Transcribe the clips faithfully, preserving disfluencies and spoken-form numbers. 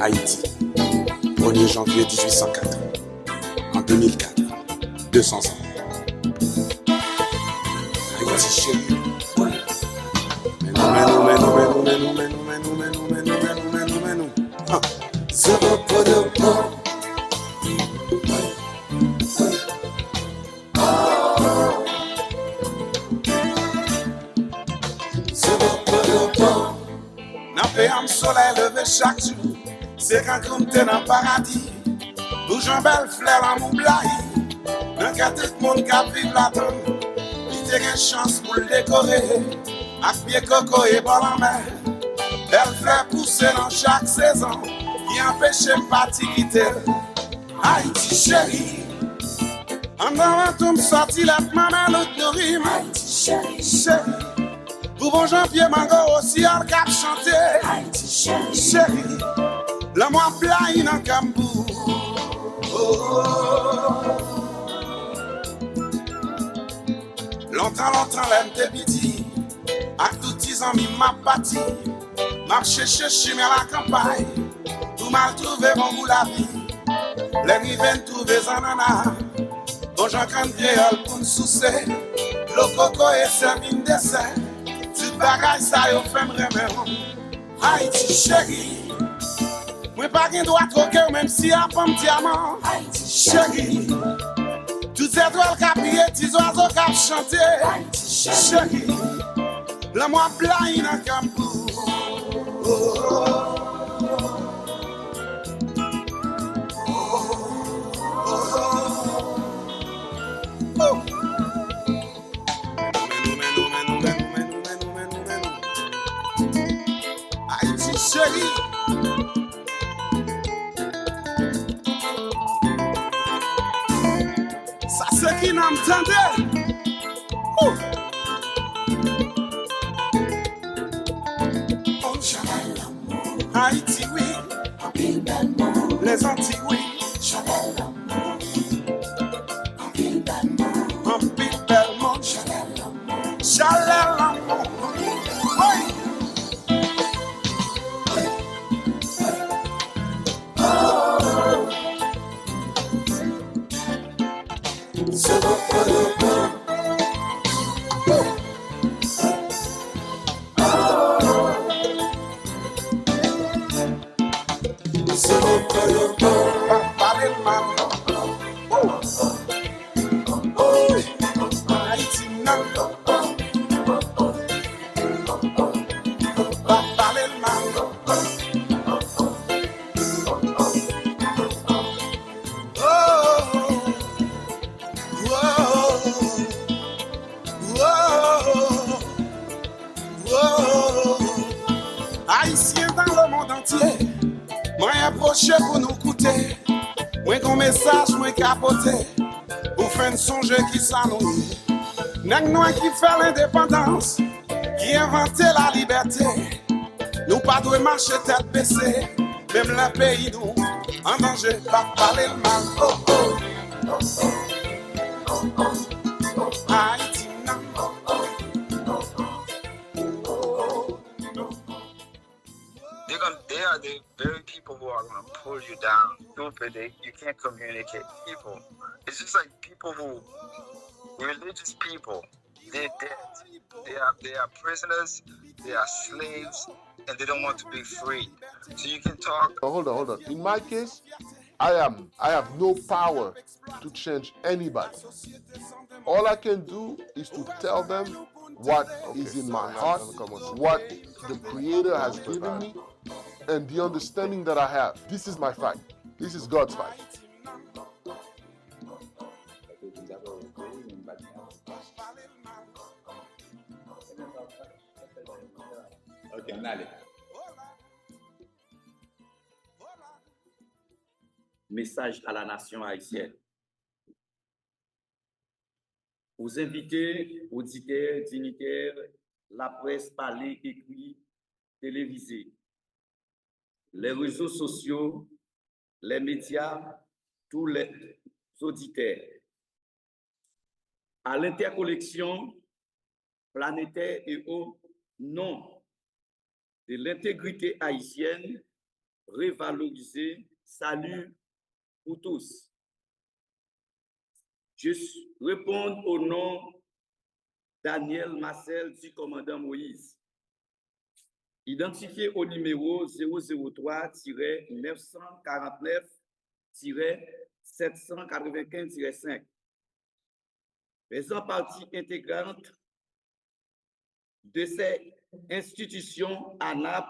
Ayiti, premye janvye dizuit san kat. An de mil kat, de san zan. Ayiti cheri. Men nou, men nou, men nou, men nou, men nou, men nou, men nou, men nou, men nou, men nou, men nou, men nou, men nou, men nou. Ha. Zobopodopo. Zobopodopo. Nan peyi m solèy leve chak jou, se kankou m te nan paradi. Boujwen bèl flè lanmou blayi nan kè tout moun k ap viv ladann. Li te gen chans pou l dekore ak pye kokoye bò lanmè. Bèl flè pouse nan chak sezon ki anpeche m pati kite l. Ayiti cheri, anndan vantou m sòti lèt manmèl ou t nouri m. Ayiti cheri, cheri, pou bon jan pye mango osiyòl k ap chante. Ayiti cheri, cheri, lanmou ap blayi nan kè m pou ou. Oh. Lontan, lontan, lè m te piti, ak tout ti zanmi m ap pati, m ap chèche chimen lakanpay pou m al twouve bon gou lavi. Lè m rive, m twouve zannanna, bon jan kann kreyòl pou m souse, dlo kokoye sèvi m desè. Tout bagay sa yo fè m renmen w. Ayiti cheri, mwen pa gen dwa twoke w menm si a fanm dyaman. Ayiti cheri, tout zetwal k ap briye, ti zwazo k ap chante. Ayiti cheri, lanmou ap blayi nan kè m pou ou. Ayiti cheri. Sa se ki nan m tande. Ou. Ayiti wi. Lèzantiy wi. Anpil bèl moun. Chalè lanmou. Woy. Pa pale l mal. Ayiti m nan. Pa pale l mal. Oh, oh, oh, oh. Ayisyen dans le monde entier, mwen apwoche pou nou koute. Mwen gon mesaj mwen ka pote pou fè n sonje kisa nou ye. Nèg nwè ki fè lendepandans, ki envante lalibète. Nou pa dwe mache tèt bese, menm lè peyi nou an danje, pa pale l mal. Oh, oh. Ayiti m nan. They're gonna, they are the very people who are gonna pull you down. Stupid. They, you can't communicate. People. It's just like people who, religious people, they're dead. They are, they are prisoners. They are slaves, and they don't want to be free. So you can talk. Hold on, hold on. In my case, I am, I have no power to change anybody. All I can do is to tell them what is in my heart, what the Creator has given me, and the understanding that I have. This is my fight. This is God's fight. Ok, ann ale. Message à la nation haïtienne. Aux invités, auditeurs, dignitaires, la presse parlée, écrit, télévisée, les réseaux sociaux, les médias, tous les auditeurs. À l'interconnexion planétaire et au nom de l'intégrité haïtienne, revaloriser. Salut pour tous. Je réponds au nom Daniel Marcel, dit commandant Moïse, identifié au numéro zéro zéro trois tiret neuf cent quarante-neuf tiret sept cent quatre-vingt-quinze tiret cinq, faisant partie intégrante de ces institutions, ANAP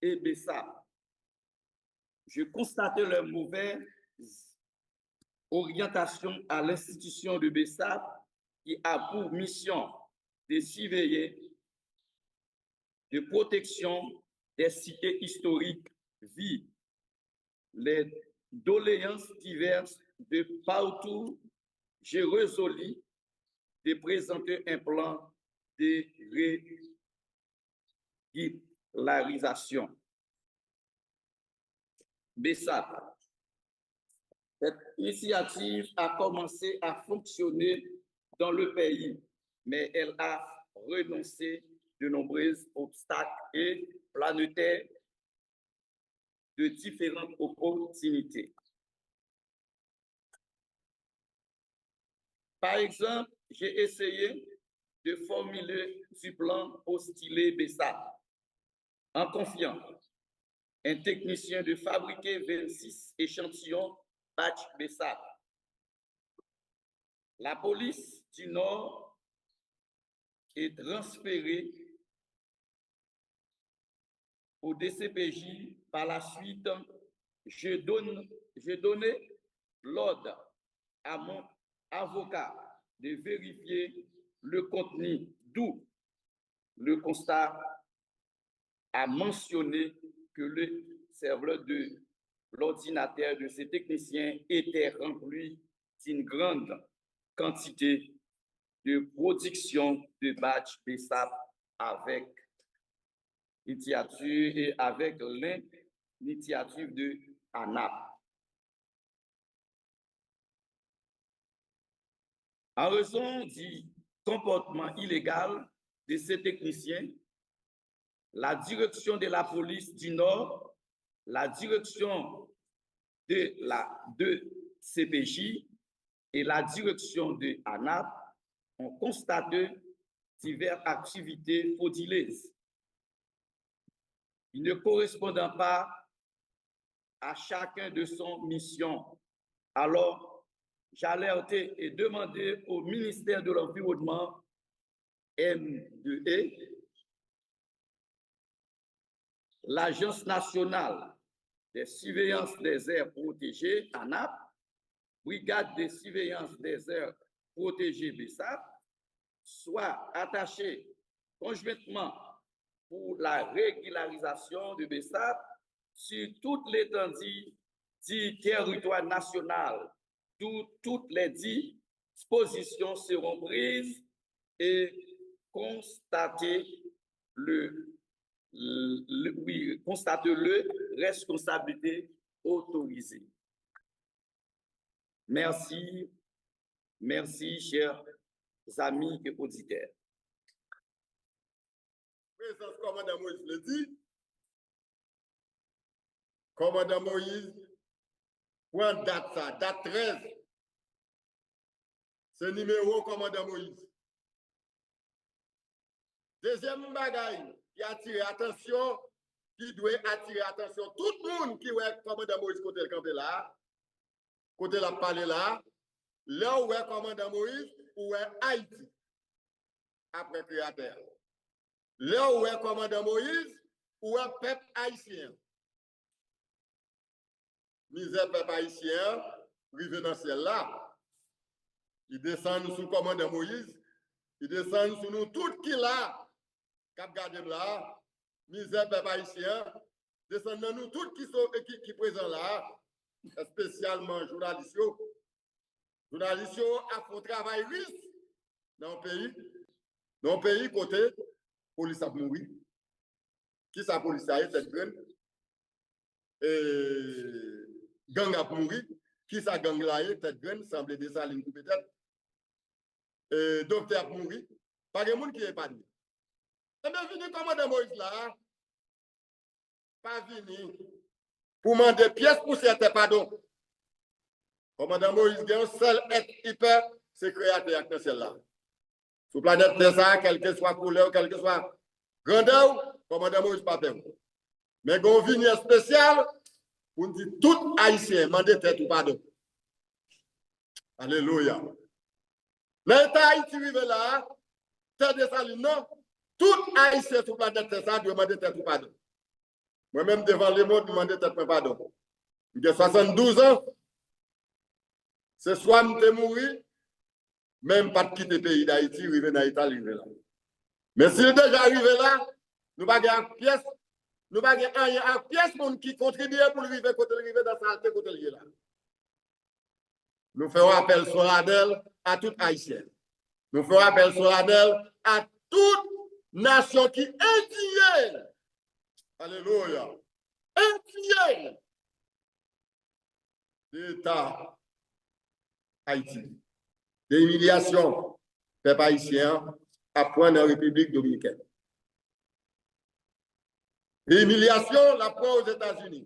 et BESAP. Je constate leur mauvaise orientation à l'institution de BESAP qui a pour mission de surveiller, de protection des cités historiques vives. Les doléances diverses de partout, j'ai résolu de présenter un plan de régularisation. BESAP. Cette initiative a commencé à fonctionner dans le pays, mais elle a renoncé de nombreux obstacles et planétaires de différentes opportunités. Par exemple, j'ai essayé de formuler du plan au stylet BESAP en confiant un technicien de fabriquer vingt-six échantillons batch BESAP. La police du Nord est transférée au DCPJ. Par la suite, je donne, je donnais l'ordre à mon avocat de vérifier le contenu, d'où le constat a mentionné que le serveur de l'ordinateur de ce technicien était rempli d'une grande quantité de production de batch BESAP avec l'initiative et avec l'initiative de ANAP. En raison du comportement illégal de ces techniciens, la direction de la police du Nord, la direction de la deux C P J et la direction de ANAP ont constaté diverses activités frauduleuses qui ne correspondent pas à chacun de son mission. Alors, j'alerte et demande au ministère de l'Environnement, M deux E, l'Agence nationale de surveillance des aires protégées, ANAP, Brigade de surveillance des aires protégées, BESAP, soient attachés conjointement pour la régularisation de BESAP sur toute l'étendue du territoire national, d'où toutes les dispositions seront prises et constater le, le- oui, constater le responsabilité autorisée. Merci, merci, chers amis et auditeurs. Prezans kòmandan Moïse vle di, kòmandan Moïse pran dat sa, dat trèz. Se nimewo kòmandan Moïse. Dezyèm bagay ki atire atansyon, ki dwe atire atansyon tout moun ki wè kòmandan Moïse kote l kanpe la, kote l ap pale la, lè w wè kòmandan Moïse, ou wè Ayiti apre Kreyatè a. Lè w wè kòmandan Moïse, ou wè pèp ayisyen an. Mizè pèp ayisyen an rive nan syèl la. Li desann sou kòmandan Moïse, li desann sou nou tout ki la, k ap gade m la. Mizè pèp ayisyen an desann nan nou tout ki, so- ki, ki prezan la, espesyalman jounalis yo. Jounalis yo ap fè yon travay risk nan yon peyi, nan yon peyi kote polis ap mouri. Kisa polis la ye? Tèt grenn. E, gang ap mouri. Kisa gang la ye? Tèt grenn, sanble Desalin koupe tèt. E, doktè ap mouri. Pa gen moun ki epanye. Ebyen, vini kòmandan Moïse la, pa vini. pou mande pyès pousyè tè padon. Kòmandan Moyiz gen yon sèl èt li pè, se Kreyatè a k nan syèl la. Sou planèt tè sa a, kèlkeswa koulè w, kèlkeswa grandè w, kòmandan Moyiz pa pè w. Men gen yon vini espesyal pou n di tout Ayisyen mande tèt ou padon. Alelouya. Nan eta Ayiti rive la a, tè Desalin nan, tout Ayisyen sou planèt tè sa a dwe mande tèt ou padon. Mwen menm devan lemonn, m mande tèt mwen padon. M gen swasanndouz an, se swa m te mouri, men m pa t kite peyi Dayiti rive nan eta l rive la. Men si l deja rive la, nou pa gen ak pyès, nou pa gen anyen ak pyès moun ki kontribye pou l rive kote l rive nan salte kote l ye la. Nou fè yon apèl solanèl a tout Ayisyen. Nou fè yon apèl solanèl a tout nasyon ki endiye. Alelouya. Endiye de eta Ayiti, de imilyasyon pèp ayisyen an ap pran nan Repiblik Dominikèn. De imilyasyon l ap pran Ozetazini.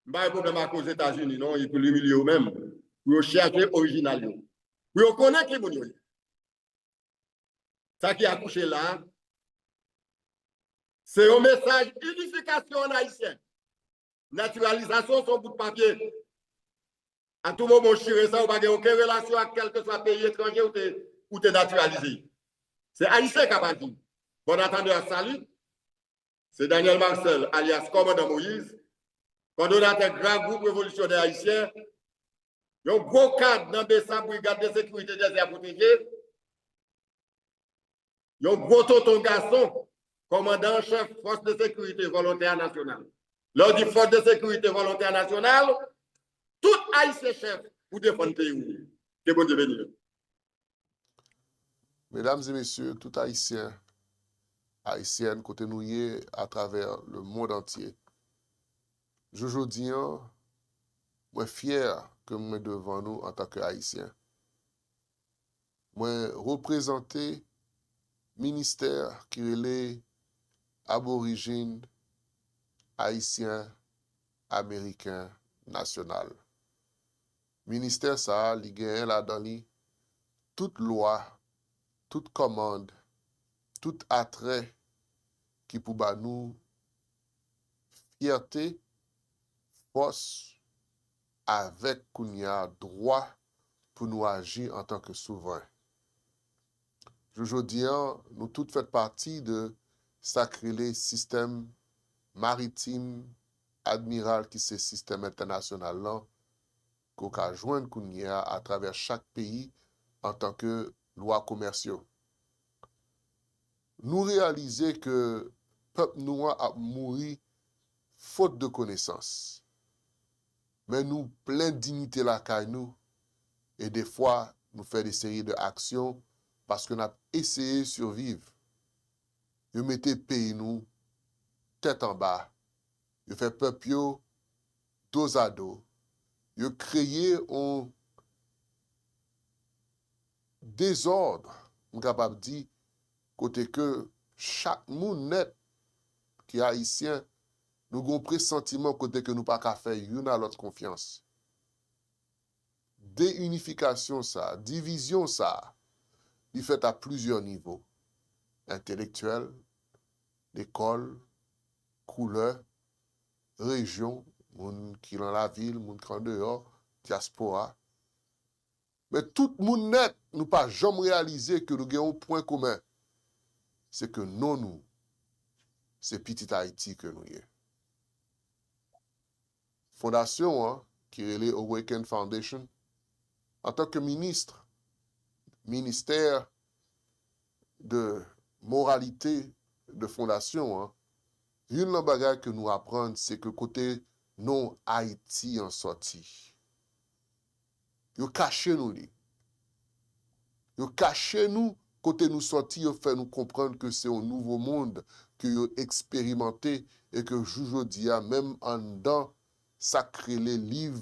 M pa gen pwoblèm ak Ozetazini, non, e pou l imilye yo menm, pou yo chèche orijinal yo, pou yo konnen ki moun yo ye. Sa ki akouche la a, se yon mesaj inifikasyon ann ayisyen. Natiralizasyon se yon bout papye. A tou moman w chire sa, ou pa gen okenn relasyon ak kèlkeswa peyi etranje ou te, ou te natiralize. Se Ayisyen k ap aji. Bon entendeur, salut. Se Daniel Marcel, alyas Kòmandan Moyiz, kòdonatè Gran Gwoup Revolisyonè Ayisyen, yon gwo kad nan BESAP, Brigade de Sécurité Déserts Protégés, yon gwo tonton gason, kòmandan an chèf Fòs de Sekirite Volontè Nasyonal. Lè w di Fòs de Sekirite Volontè Nasyonal, tout Ayisyen chèf pou defann peyi w. Ke Bondye beni nou. Medam e mesye, tout Ayisyen, Ayisyèn, kote nou ye atravè lemonn antye, jou jodi an, mwen fyè ke mwen devan nou antanke Ayisyen. Mwen reprezante ministè ki rele Aborijin Ayisyen Ameriken Nasyonal. Ministè sa a, li genyen ladan li tout lwa, tout kòmand, tout atrè ki pou ba nou fyète, fòs, avèk kounye a dwa pou nou aji antanke souvren. Jou jodi an, nou tout fèt pati de sa k rele sistèm maritim admiral ki se sistèm entènasyonal lan ke w ka jwenn kounye a atravè chak peyi antanke lwa komès yo. Nou reyalize ke pèp nou an ap mouri fot de konesans. Men nou plen diyite lakay nou e defwa nou fè de seri de aksyon paske n ap eseye siviv. Yo mete peyi nou tèt anba. Yo fè pèp yo dozado. Yo kreye yon dezòd, m kapab di, kote ke chak moun nèt ki ayisyen, nou gen yon presantiman kote ke nou pa ka fè youn a lòt konfyans. Deyinifikasyon sa, divizyon sa, li fèt a plizyè nivo, entelektyèl, lekòl, koulè, rejyon, moun ki nan lavil, moun ki andeyò, dyaspora. Men tout moun nèt, nou pa janm reyalize ke nou gen yon pwen komen. Se ke non nou, se pitit Ayiti ke nou ye. Fondasyon an, ki rele Awaken Foundation, antanke minis, ministè de moralite de fondasyon an, youn nan bagay ke nou aprann, se ke kote non Ayiti an sòti. Yo kache nou li. Yo kache nou kote nou sòti, yo fè nou konprann ke se yon nouvo mond ke yo eksperimante e ke jou jodi a, menm anndan sa k rele liv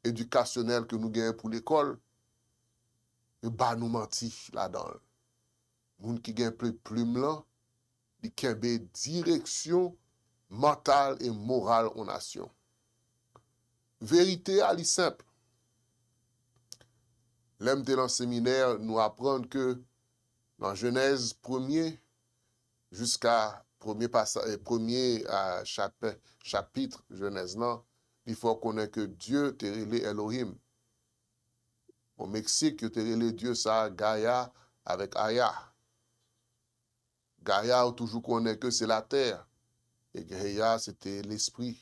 edikasyonèl ke nou genyen pou lekòl, yo ba nou manti ladan l. Moun ki gen plim lan, li kenbe direksyon mantal e moral yon nasyon. Verite a, li senp. Lè m te nan seminè, nou aprann ke nan Jenèz premye jiska premye pasa-, eh, premye, ah, chapè-, chapit Jenèz lan, li fè w konnen ke Dye te rele Elohim. O Meksik, yo te rele Dye sa a Gaya avèk Aya. Gaya, ou toujou konnen ke se latè, e Gaya, se te lespri.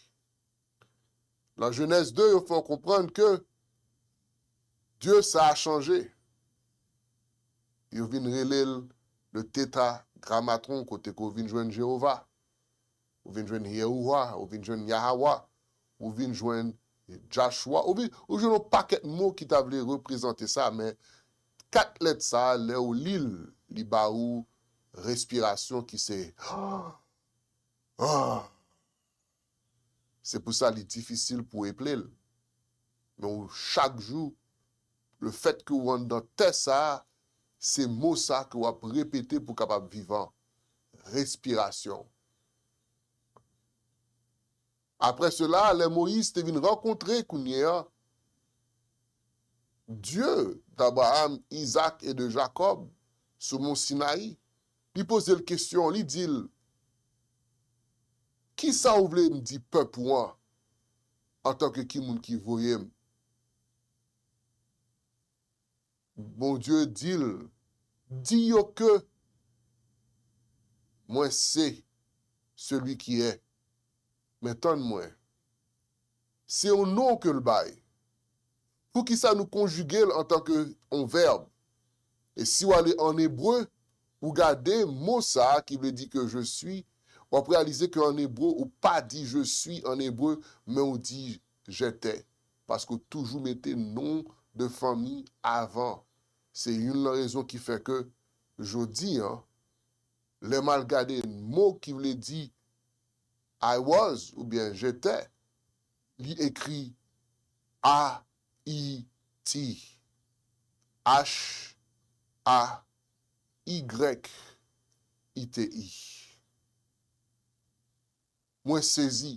Nan Jenèz de, yo fè w konprann ke Dye sa a chanje. Yo vin rele l le Tetragrammaton, kote ke w vin jwenn Jewova, ou vin jwenn Yehowa, ou vin jwenn Yahawa, ou vin jwenn Jashua, ou vin, ou jwenn yon pakèt mo ki ta vle reprezante sa, men kat lèt sa a, lè w li l, li ba ou respirasyon ki se, ah! Se pou sa li difisil pou eple l. Men ou, chak jou, le fèt ke ou anndan tè sa a, se mo sa a ke w ap repete pou w kapab vivan. Respirasyon. Apre sela, lè Moyiz te vin rankontre kounye a Dye d'Abraham, Izak e de Jakòb sou mont Sinayi, li poze l kesyon, li di l, "Kisa w vle m di pèp ou an, antanke ki moun ki voye m?" Bondye di l, "Di yo ke mwen se celui qui est." Men tann mwen. Se yon non ke l bay. Poukisa nou konjige l antanke yon vèb? E si w ale ann ebre, ou gade mo sa a ki vle di ke je suis, w ap reyalize ke ann ebre, ou pa di je suis ann ebre, men ou di j'étais. Paske w toujou mete non de fanmi avan. Se youn nan rezon ki fè ke jodi a, lè m al gade mo ki vle di I was oubyen j'étais, li ekri A I T, H A Y I T I. Mwen sezi.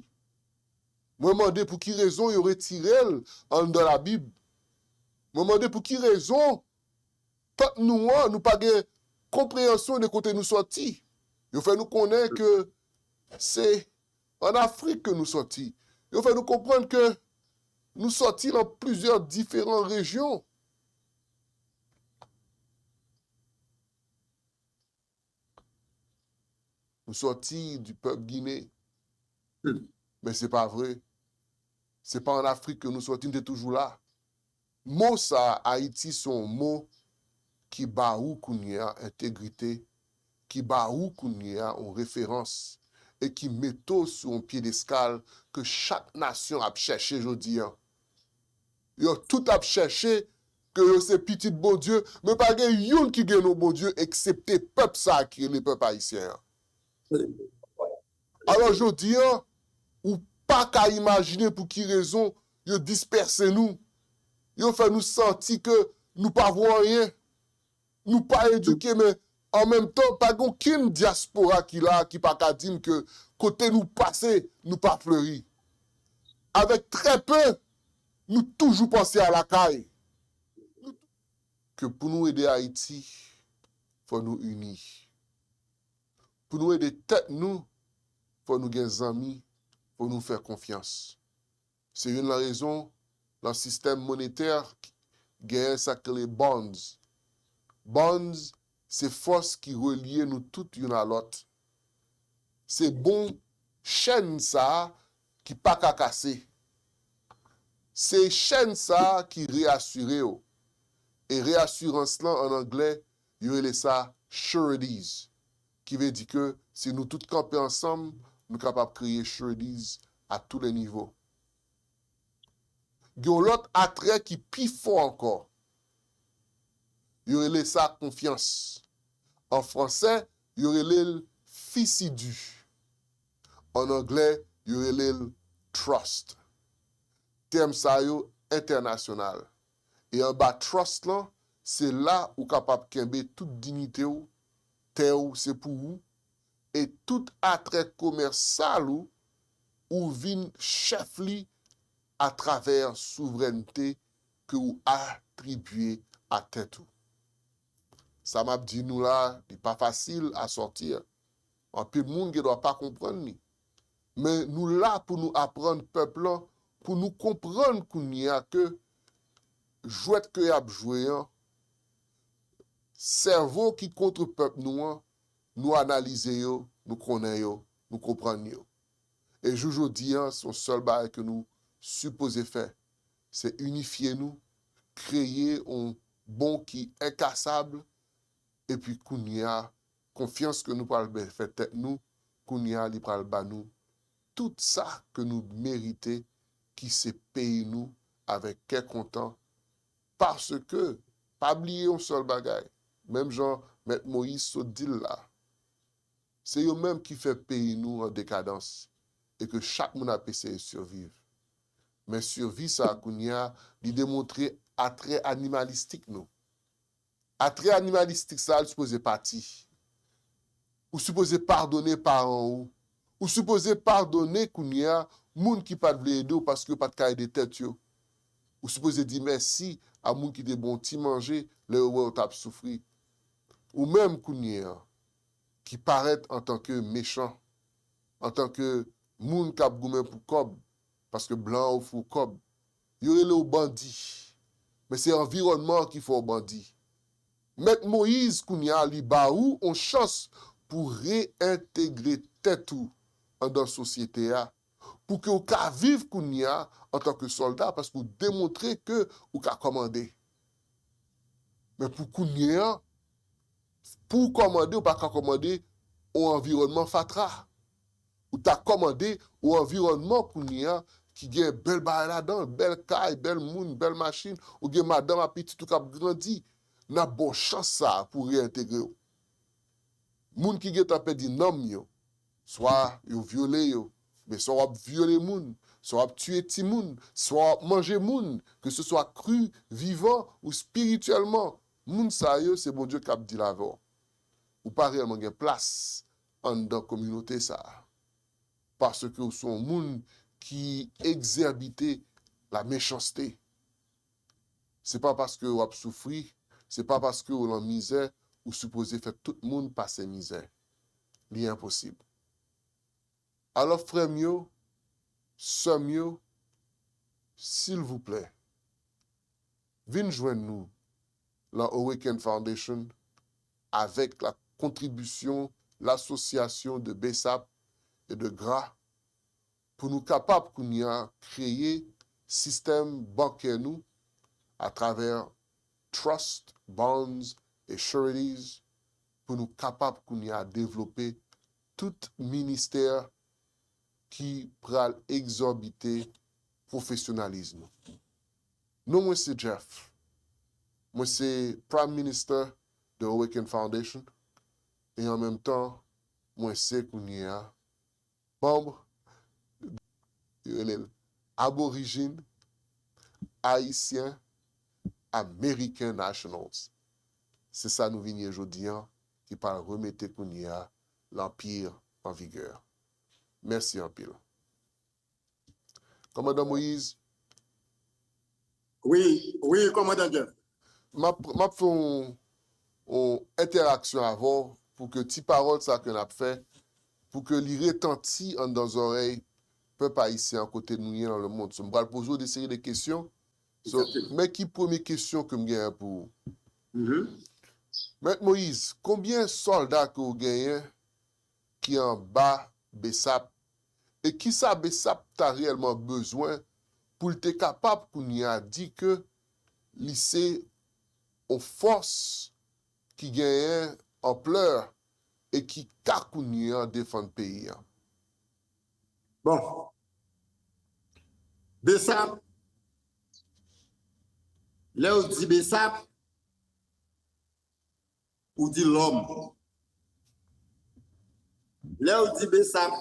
Mwen mande pou ki rezon yo retire l anndan Labib. Mwen mande pou ki rezon pèp nou an, nou pa gen konpreyansyon de kote nou sòti. Yo fè nou konnen ke se ann Afrik ke nou sòti. Yo fè nou konprann ke nou sòti nan plizyè diferan rejyon. Nou sòti di pèp Ginen. Men se pa vre. Se pa ann Afrik ke nou sòti, nou te toujou la. Mo sa a, Ayiti, se yon mo ki ba ou kounye a entegrite, ki ba ou kounye a yon referans, e ki mete w sou yon pyedestal ke chak nasyon ap chèche jodi a. Yo tout ap chèche ke yo se pitit Bondye, men pa gen youn ki gen non Bondye eksepte pèp sa a ki rele pèp ayisyen an. Alò, jodi a, ou pa ka imajine pou ki rezon yo dispèse nou. Yo fè nou santi ke nou pa vo anyen. Nou pa edike, men an menm tan, pa gen okenn dyaspora ki la ki pa ka di m ke kote nou pase, nou pa fleri. Avèk trè pe, nou toujou panse a lakay. Ke pou nou ede Ayiti, fò nou ini. Pou nou ede tèt nou, fò nou gen zanmi, fò nou fè konfyans. Se youn nan rezon, nan sistèm monetè, genyen sa k rele bonds. Bonds, se fòs ki relye nou tout youn a lòt. Se bon chèn sa a ki pa ka kase. Se chèn sa a ki reyasire w. E reyasirans lan, an anglè, yo rele sa sureties, ki vle di ke si nou tout kanpe ansanm, nou kapab kreye sureties à tous les niveaux. Gen yon lòt atrè ki pi fò ankò. Yo rele sa konfyans. An fransè, yo rele l fisidou. An anglè, yo rele l trust. Tèm sa yo entènasyonal. E anba trust lan, se la ou kapab kenbe tout diyite w, tè w se pou ou, e tout atrè komèsal ou ou vin chèf li atravè souvrènte ke ou atribye a tèt ou. Sa m ap di nou la, li pa fasil a sòti. Anpil moun gen dwa pa konprann li. Men nou la pou nou aprann pèp lan, pou nou konprann kounye a ke jwèt ke y ap jwe an, sèvo ki kont pèp nou an, nou analize yo, nou konnen yo, nou konprann yo. E jou jodi an, se yon sèl bagay ke nou sipoze fè, se inifye nou, kreye yon bon ki enkasab, epi kounye a, konfyans ke nou pral fè tèt nou, kounye a, li pral ba nou tout sa ke nou merite, ki se peyi nou, avèk kè kontan, paske, pa bliye yon sèl bagay, menm jan Mèt Moyiz sot di l la, se yo menm ki fè peyi nou an dekadans e ke chak moun ap eseye siviv. Men sivi sa a kounye a, li demontre atrè animalistik nou. Atrè animalistik sa a, li sipoze pati. Ou sipoze padone paran w. Ou sipoze padone kounye a moun ki pa t vle ede w paske yo pa t ka ede tèt yo. Ou sipoze di mèsi a moun ki te ba w ti manje lè yo wè w t ap soufri. Ou menm kounye a, ki parèt antanke mechan, antanke moun k ap goumen pou kòb, paske blan an ofri w kòb, yo rele w bandi. Men se anviwònman an ki fè w bandi. Mèt Moyiz, kounye a, li ba ou yon chans pou reyentegre tèt ou anndan sosyete a, pou ke w ka viv kounye a antanke sòlda, paske w demontre ke ou ka kòmande. Men pou kounye a, pou w kòmande, ou pa ka kòmande yon anviwònman fatra. Ou ta kòmande yon anviwònman kounye a ki gen bèl bagay ladan l, bèl kay, bèl moun, bèl machin, ou gen madanm ak pitit ou k ap grandi. N ap ba w chans sa a pou w reyentegre w. Moun ki gentan pèdi nanm yo, swa yo vyole yo, men swa w ap vyole moun, swa w ap tiye timoun, swa w ap manje moun, ke se swa kri, vivan ou espirityèlman, moun sa yo, se Bondye k ap deal avè w. Ou pa reyèlman gen plas anndan kominote sa a. Paske w se yon moun ki egzèbite lamechanste. Se pa paske w ap soufri, se pa paske w lan mizè, ou sipoze fè tout moun pase mizè. Li enposib. Alò, frè m yo, sè m yo, silvouplè, vin jwenn nou lan Awaken Foundation avèk la kontribisyon L'association de BESAP et de GRA pou nou kapab kounye a kreye sistèm bankè nou atravè trust, bonds e sureties pou nou kapab kounye a devlope tout ministè ki pral egzòbite pwofesyonalizm nou. Non mwen se Jeff. Mwen se Prime Minister de Awaken Foundation e an menm tan mwen se kounye a manm, yo rele l Aborijin Ayisyen American Nationals. Se sa nou vin ye jodi an ki pral remete kounye a lanpir an vigè. Mèsi anpil. Kòmandan Moyiz. Wi, wi, kòmandan Jeff. M ap, m ap fè yon, yon entèraksyon avè w pou ke ti pawòl sa ke n ap fè, pou ke li retanti anndan zòrèy pèp ayisyen an kote nou ye nan lemonn. So, m pral poze w de seri de kesyon. So, men ki premye kesyon ke m genyen pou ou. Mèt Moyiz, konbyen sòlda ke w genyen ki anba BESAP e kisa BESAP ta reyèlman bezwen pou l te kapab kounye a di ke li se yon fòs ki genyen anplè e ki ka kounye a defann peyi a. Bon, BESAP, lè yo di BESAP, ou di lòm. Lè ou di BESAP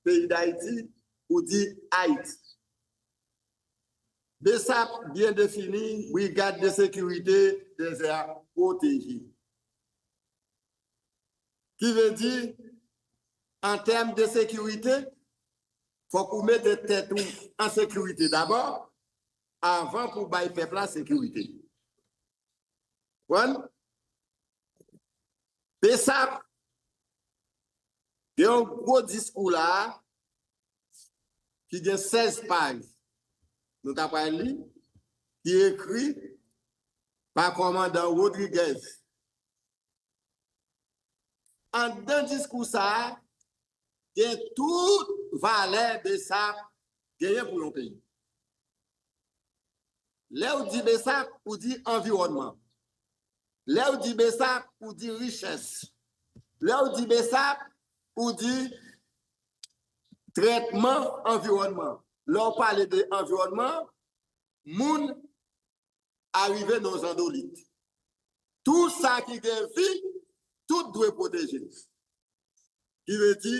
peyi Dayiti, ou di Ayiti. BESAP byen defini Brigade de Sécurité des Aires Protégées. Ki vle di, an tèm de sekirite, Fòk ou mete tèt ou an sekirite dabò, avan pou w bay pèp la sekirite. Konprann? Besap gen yon gwo diskou la a ki gen sèz paj. Nou ta pral li, ki ekri pa kòmandan Rodriguez. Anndan diskou sa a, gen tout valè Besap genyen pou yon peyi. Lè w di Besap, ou di anviwònman. Lè w di Besap, ou di richès. Lè w di Besap, ou di trètman anviwònman. Lè w pale de anviwònman, moun a rive nan zandolit. Tou sa ki gen vi, tout dwe pwoteje. Ki vle di,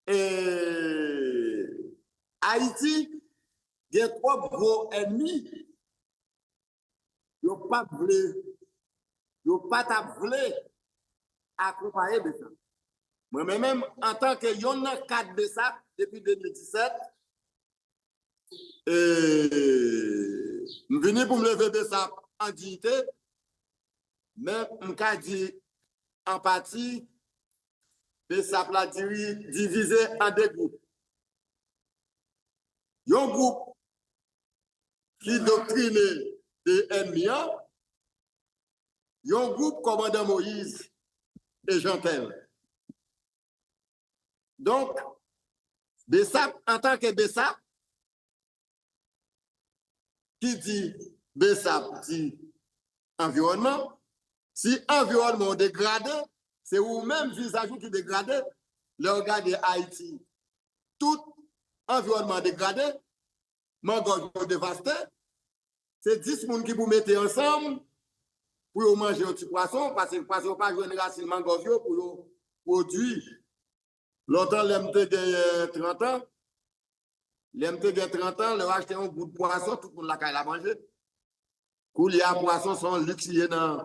e, Ayiti gen twòp gwo ènmi, yo p ap vle, yo pa t ap vle akonpaye Besap. Mwen menm, menm, antanke yonn nan kad Besap depi de mil disèt, e, m vini pou m leve Besap an diyite, men m ka di an pati, Besap la diri-, divize an de gwoup. Yon gwoup ki doktrine de ènmi an, yon gwoup kòmandan Moyiz e Jantèl. Donk, Besap, antanke Besap, ki di Besap di anviwònman, si anviwònman w degrade, se ou menm vizaj ou ki degrade. Lè w gade Ayiti, tout anviwònman degrade, mangòv yo devaste, se dis moun ki pou mete ansanm pou yo manje yon ti pwason, paske pwason yo pa jwenn rasin mangòv yo pou yo pwodui. Lontan, lè m te genyen trant an, lè m te gen trant an, lè w achte yon gout pwason, tout moun lakay la manje. Koulye a, pwason se yon liks li ye nan,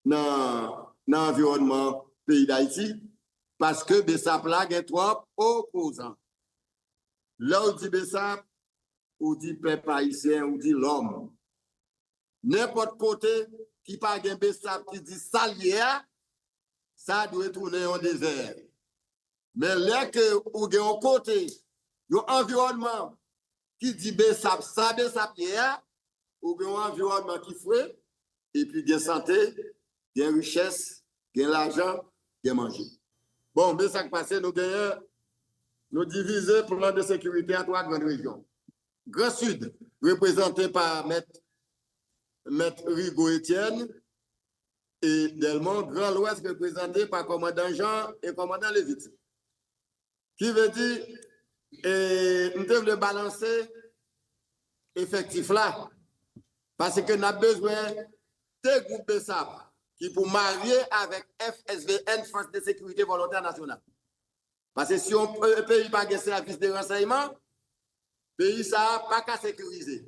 nan, nan anviwònman peyi Dayiti, paske Besap la gen twòp opozan. Lè w di Besap, ou di pèp ayisyen, ou di lòm. Nenpòt kote ki pa gen Besap ki di sa l ye a, sa dwe tounen yon dezè. Men lè ke ou gen yon kote, yon anviwònman ki di Besap, sa Besap ye a, ou gen yon anviwònman ki fre, epi gen sante, gen richès, gen lajan, gen manje. Bon, men sa k pase, nou genyen, nou divize plan de sekirite an twa grann rejyon. Gran Sid, reprezante pa mèt, mèt Rigaud Etienne e Dèlmon, Gran Lwès, reprezante pa kòmandan Jean e kòmandan Levit. Ki vle di, e, m te vle balanse efektif la, paske n ap bezwen de gwoup Besap ki pou marye avèk F S V N, Force de Sécurité Volontaire Nationale. Paske si yon pe-, peyi pa gen sèvis de ransèyman, peyi sa a pa ka sekirize.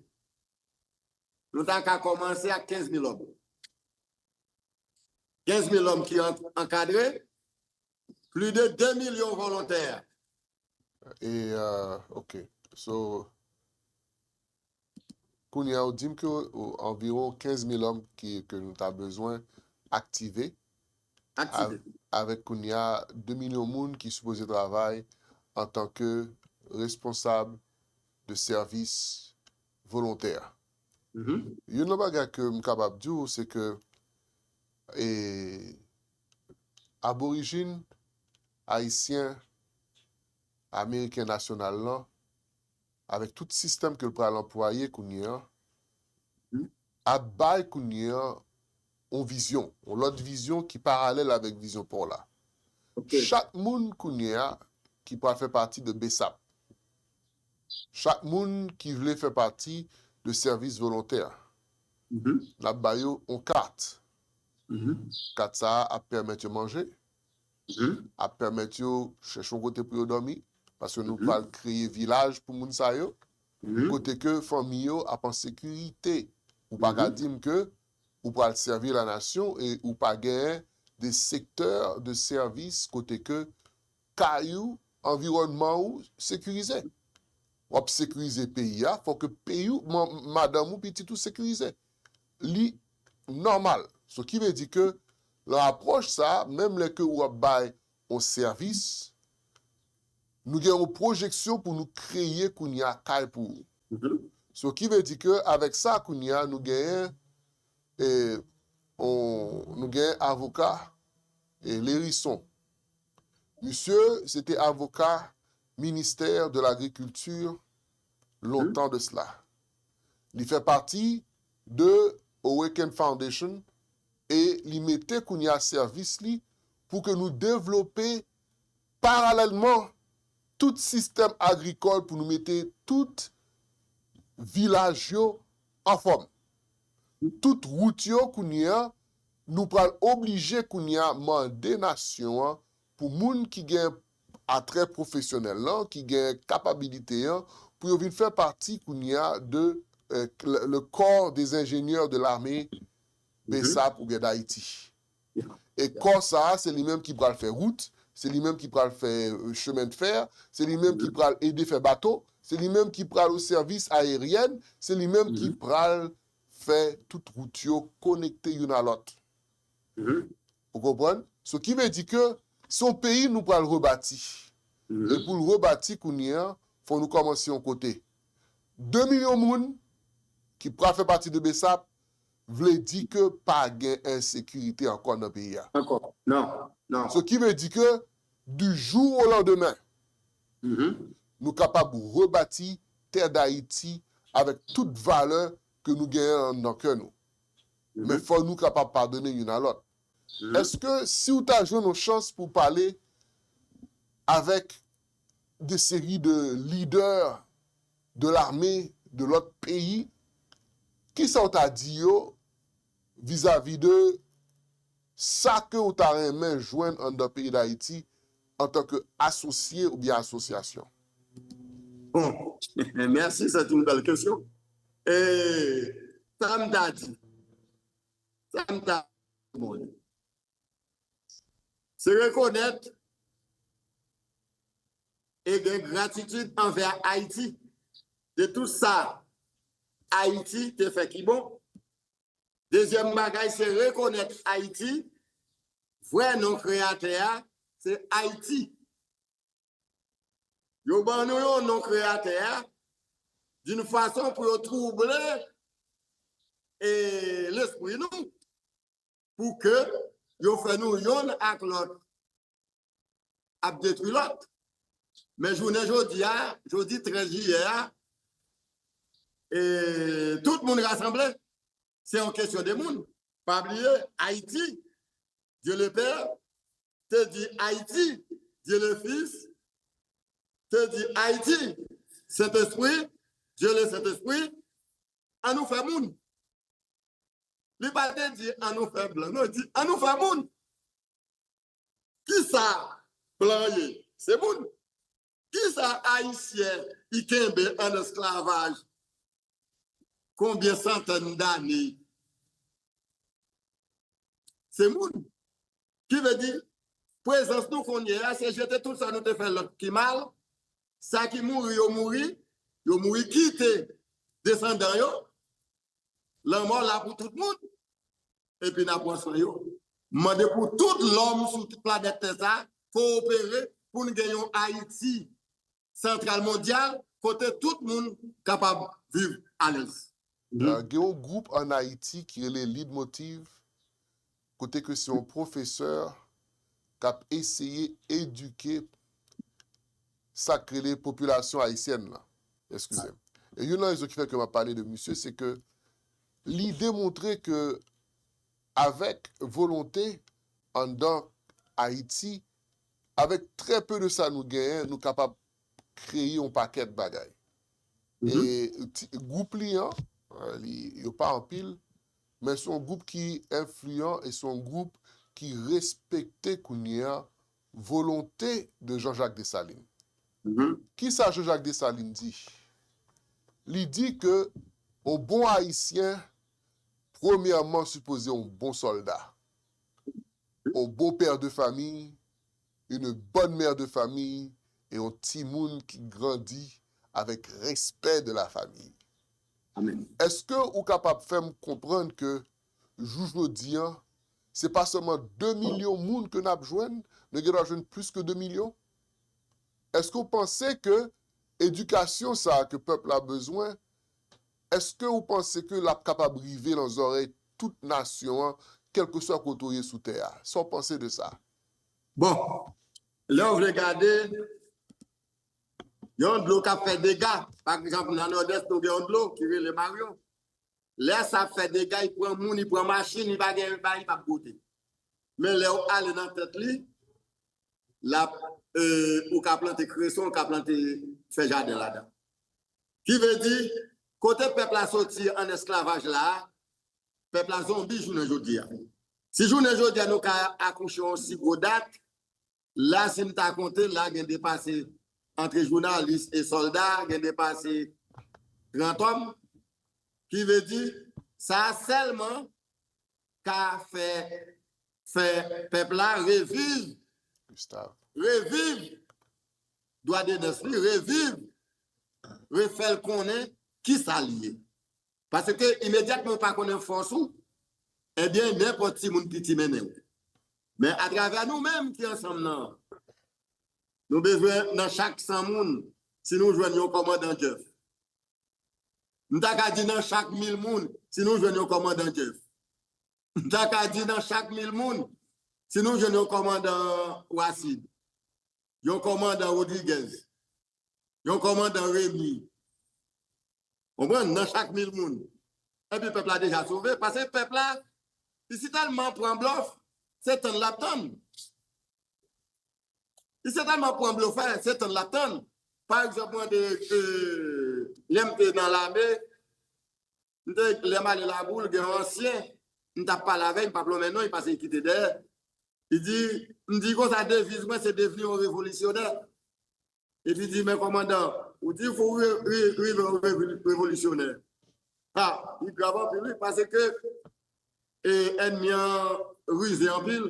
Nou ta ka kòmanse ak kenz mil lòm. Kenz mil lòm ki an-, ankadre, plis de de milyon volontè. E, euh, ok. So, kounye a, ou di m ke, ou, anviwon kenz mil lòm ki, ke nou ta bezwen aktive. Aktive. Avèk kounye a, de milyon moun ki sipoze travay antanke responsab de sèvis volontè. Youn nan bagay ke m kapab di w, se ke, e, aborijin ayisyen ameriken nasyonal lan, avèk tout sistèm ke l pral anplwaye kounye a, ap bay kounye a yon vizyon, yon lòt vizyon ki paralèl avèk vizyon pa w la. Chak moun kounye a ki pral fè pati de Besap, chak moun ki vle fè pati de sèvis volontè, n ap ba yo yon kat. Kat sa a ap pèmèt yo manje, ap pèmèt yo chèche yon kote pou yo dòmi, paske nou pral kreye vilaj pou moun sa yo, kote ke fanmi yo ap an sekirite. Ou pa ka di m ke ou pral sèvi lanasyon e ou pa genyen de sektè de sèvis kote ke kay ou anviwònman ou sekirize. W ap sekirize peyi a, fò ke peyi w, man- madanm ou, pitit ou sekirize. Li nòmal. So ki vle di ke nan apwòch sa, menm lè ke w ap bay yon sèvis, nou gen yon pwojeksyon pou nou kreye kounye a kay pou ou. So ki vle di ke avèk sa kounye a nou genyen, e, on, nou genyen avoka, e, Lérison. Misye se te avoka ministè de lagrikilti lontan de sela. Li fè pati de Awaken Foundation e li mete kounye a sèvis li pou ke nou devlope paralèlman tout sistèm agrikòl pou nou mete tout vilaj yo anfòm. Tout wout yo kounye a, nou pral oblije kounye a mande nasyon an pou moun ki gen atrè pwofesyonèl lan, ki gen kapabilite an, pou yo vin fè pati kounye a de, euh, le, le corps des ingénieurs de l'armée BSAP oubyen Dayiti. E kò sa a, se li menm ki pral fè wout, se li menm ki pral fè, euh, chemen de fè, se li menm ki pral ede fè bato, se li menm ki pral o sèvis aeryèn, se li menm ki pral fè tout wout yo konekte youn a lòt. Ou konprann? So ki vle di ke se yon peyi nou pral rebati. E pou l rebati kounye a, fò nou kòmanse yon kote. De milyon moun ki pral fè pati de BSAP vle di ke pa gen ensekirite ankò nan peyi a. Ankò. Non, non. So ki vle di ke du jour au lendemain, nou kapab rebati tè Dayiti avèk tout valè ke nou genyen anndan kè nou. Men fò nou kapab padone youn a lòt. Èske si w ta jwenn yon chans pou pale avèk de seri de lidè de lame de lòt peyi, kisa w ta di yo vizavi de sa ke w ta renmen jwenn anndan peyi Dayiti antanke asosye oubyen asosyasyon? Bon, mèsi, se yon bèl kesyon. E sa m ta di, sa m ta di, bon, se rekonèt e gen gratitid anvè Ayiti de tout sa Ayiti te fè ki bon. Dezyèm bagay, se rekonèt Ayiti, vrè non kreyatè a, se Ayiti. Yo ban nou yon non kreyatè a d'une façon pou yo twouble e lespri nou, pou ke yo fè nou yonn ak lòt ap detwi lòt. Men jounen jodi a, jodi trèz jiyè a, e tout moun rasanble. Se yon kesyon de moun. Pa bliye, Ayiti, Dieu le Père, te di Ayiti, Dieu le Fils, te di Ayiti, Sentespri, Dieu le Sentespri, an nou fè moun. Li pa te di an nou fè blan, non, li di an nou fè moun. Kisa blan ye? Se moun. Kisa Ayisyen i kenbe an esklavaj? Konbyen santèn dane? Se moun. Ki vle di, prezans nou kounye a, se jete tout sa nou te fè lòt ki mal. Sa ki mouri, yo mouri. Yo mouri kite desandan yo. Lanmò la pou tout moun. Epi n a pran swen yo. M mande pou tout lòm sou tout planèt tè sa kowopere pou n gen yon Ayiti santral mondyal kote tout moun kapab viv alèz. Gen yon gwoup ann Ayiti ki rele Leitmotiv, kote ke se yon pwofesè k ap eseye edike sa k rele popilasyon ayisyèn lan. Eskize m. E youn nan rezon ki fè ke m ap pale de misye, se ke li demontre ke avèk volonte anndan Ayiti, avèk trè pe de sa nou genyen, nou kapab kreye yon pakèt bagay. E ti, gwoup li an, li, yo pa anpil, men se yon gwoup ki enfliyan e se yon gwoup ki respekte kounye a volonte de Jean-Jacques Dessalines. Kisa Jean-Jacques Dessalines di? Li di ke yon bon Ayisyen, premyèman, sipoze yon bon sòlda, yon bon pè de fanmi, une bonne mère de famille, e yon timoun ki grandi avèk respè de la famille. Amèn. Èske ou kapab fè m konprann ke jou jodi an, se pa sèlman de milyon moun ke n ap jwenn, nou gen dwa jwenn plis ke de milyon? Èske w panse ke edikasyon sa a ke pèp la bezwen, èske w panse ke l ap kapab rive nan zòrèy tout nasyon an, kèlkeswa kote w ye sou tè a? Sa w panse de sa? Bon, lè w vle gade, yon dlo k ap fè dega, pa egzanp, nan Nòdès, nou gen yon dlo ki rele Maryon. Lè sa ap fè dega, li pran moun, li pran machin, li pa gen bay, li p ap gwote. Men lè w ale nan tèt li, l ap, e, ou ka plante kreson, ou ka plante, fè jaden ladan. Ki vle di, kote pèp la soti an esklavaj la a, pèp la zonbi jounen jodi a. Si jounen jodi a nou ka akouche yon si gwo dat, la si m ta konte, la gen de pase, antre jounalis e sòlda, gen de pase grann òm, ki vle di, sa a sèlman ka fè, fè pèp la reviv, Gustave. Reviv dwa de nès li, reviv, refè l konnen ki sa l ye. Paske imedyatman w pa konnen fòs ou, ebyen, nenpòt timoun piti mennen w. Men atravè nou menm ki ansanm nan, nou bezwen nan chak san moun, si nou jwenn yon kòmandan Jeff. M ta ka di nan chak mil moun, si nou jwenn yon kòmandan Jeff. M ta ka di nan chak mil moun, si nou jwenn yon kòmandan Wasid, yon kòmandan Rodriguez, yon kòmandan Remy, konprann, nan chak mil moun. Epi pèp la deja sove, paske pèp la, li si tèlman pran blòf, se tann l ap tann. Li se tèlman pran blofè, se tann l ap tann. Pa egzanp, mwen te, e, lè m te nan lame, m te, lè m ale Laboul, gen yon ansyen, m t ap pale avè l, m p ap lonmen non, li pase li kite dèyè. Li di, m di konsa, deviz mwen se devni yon revolisyonè. Epi di, men kòmandan, ou di fò w ri- ri- rive yon revi- revolisyonè. Ha, li grav anpil, wi, paske e, ènmi an rize anpil.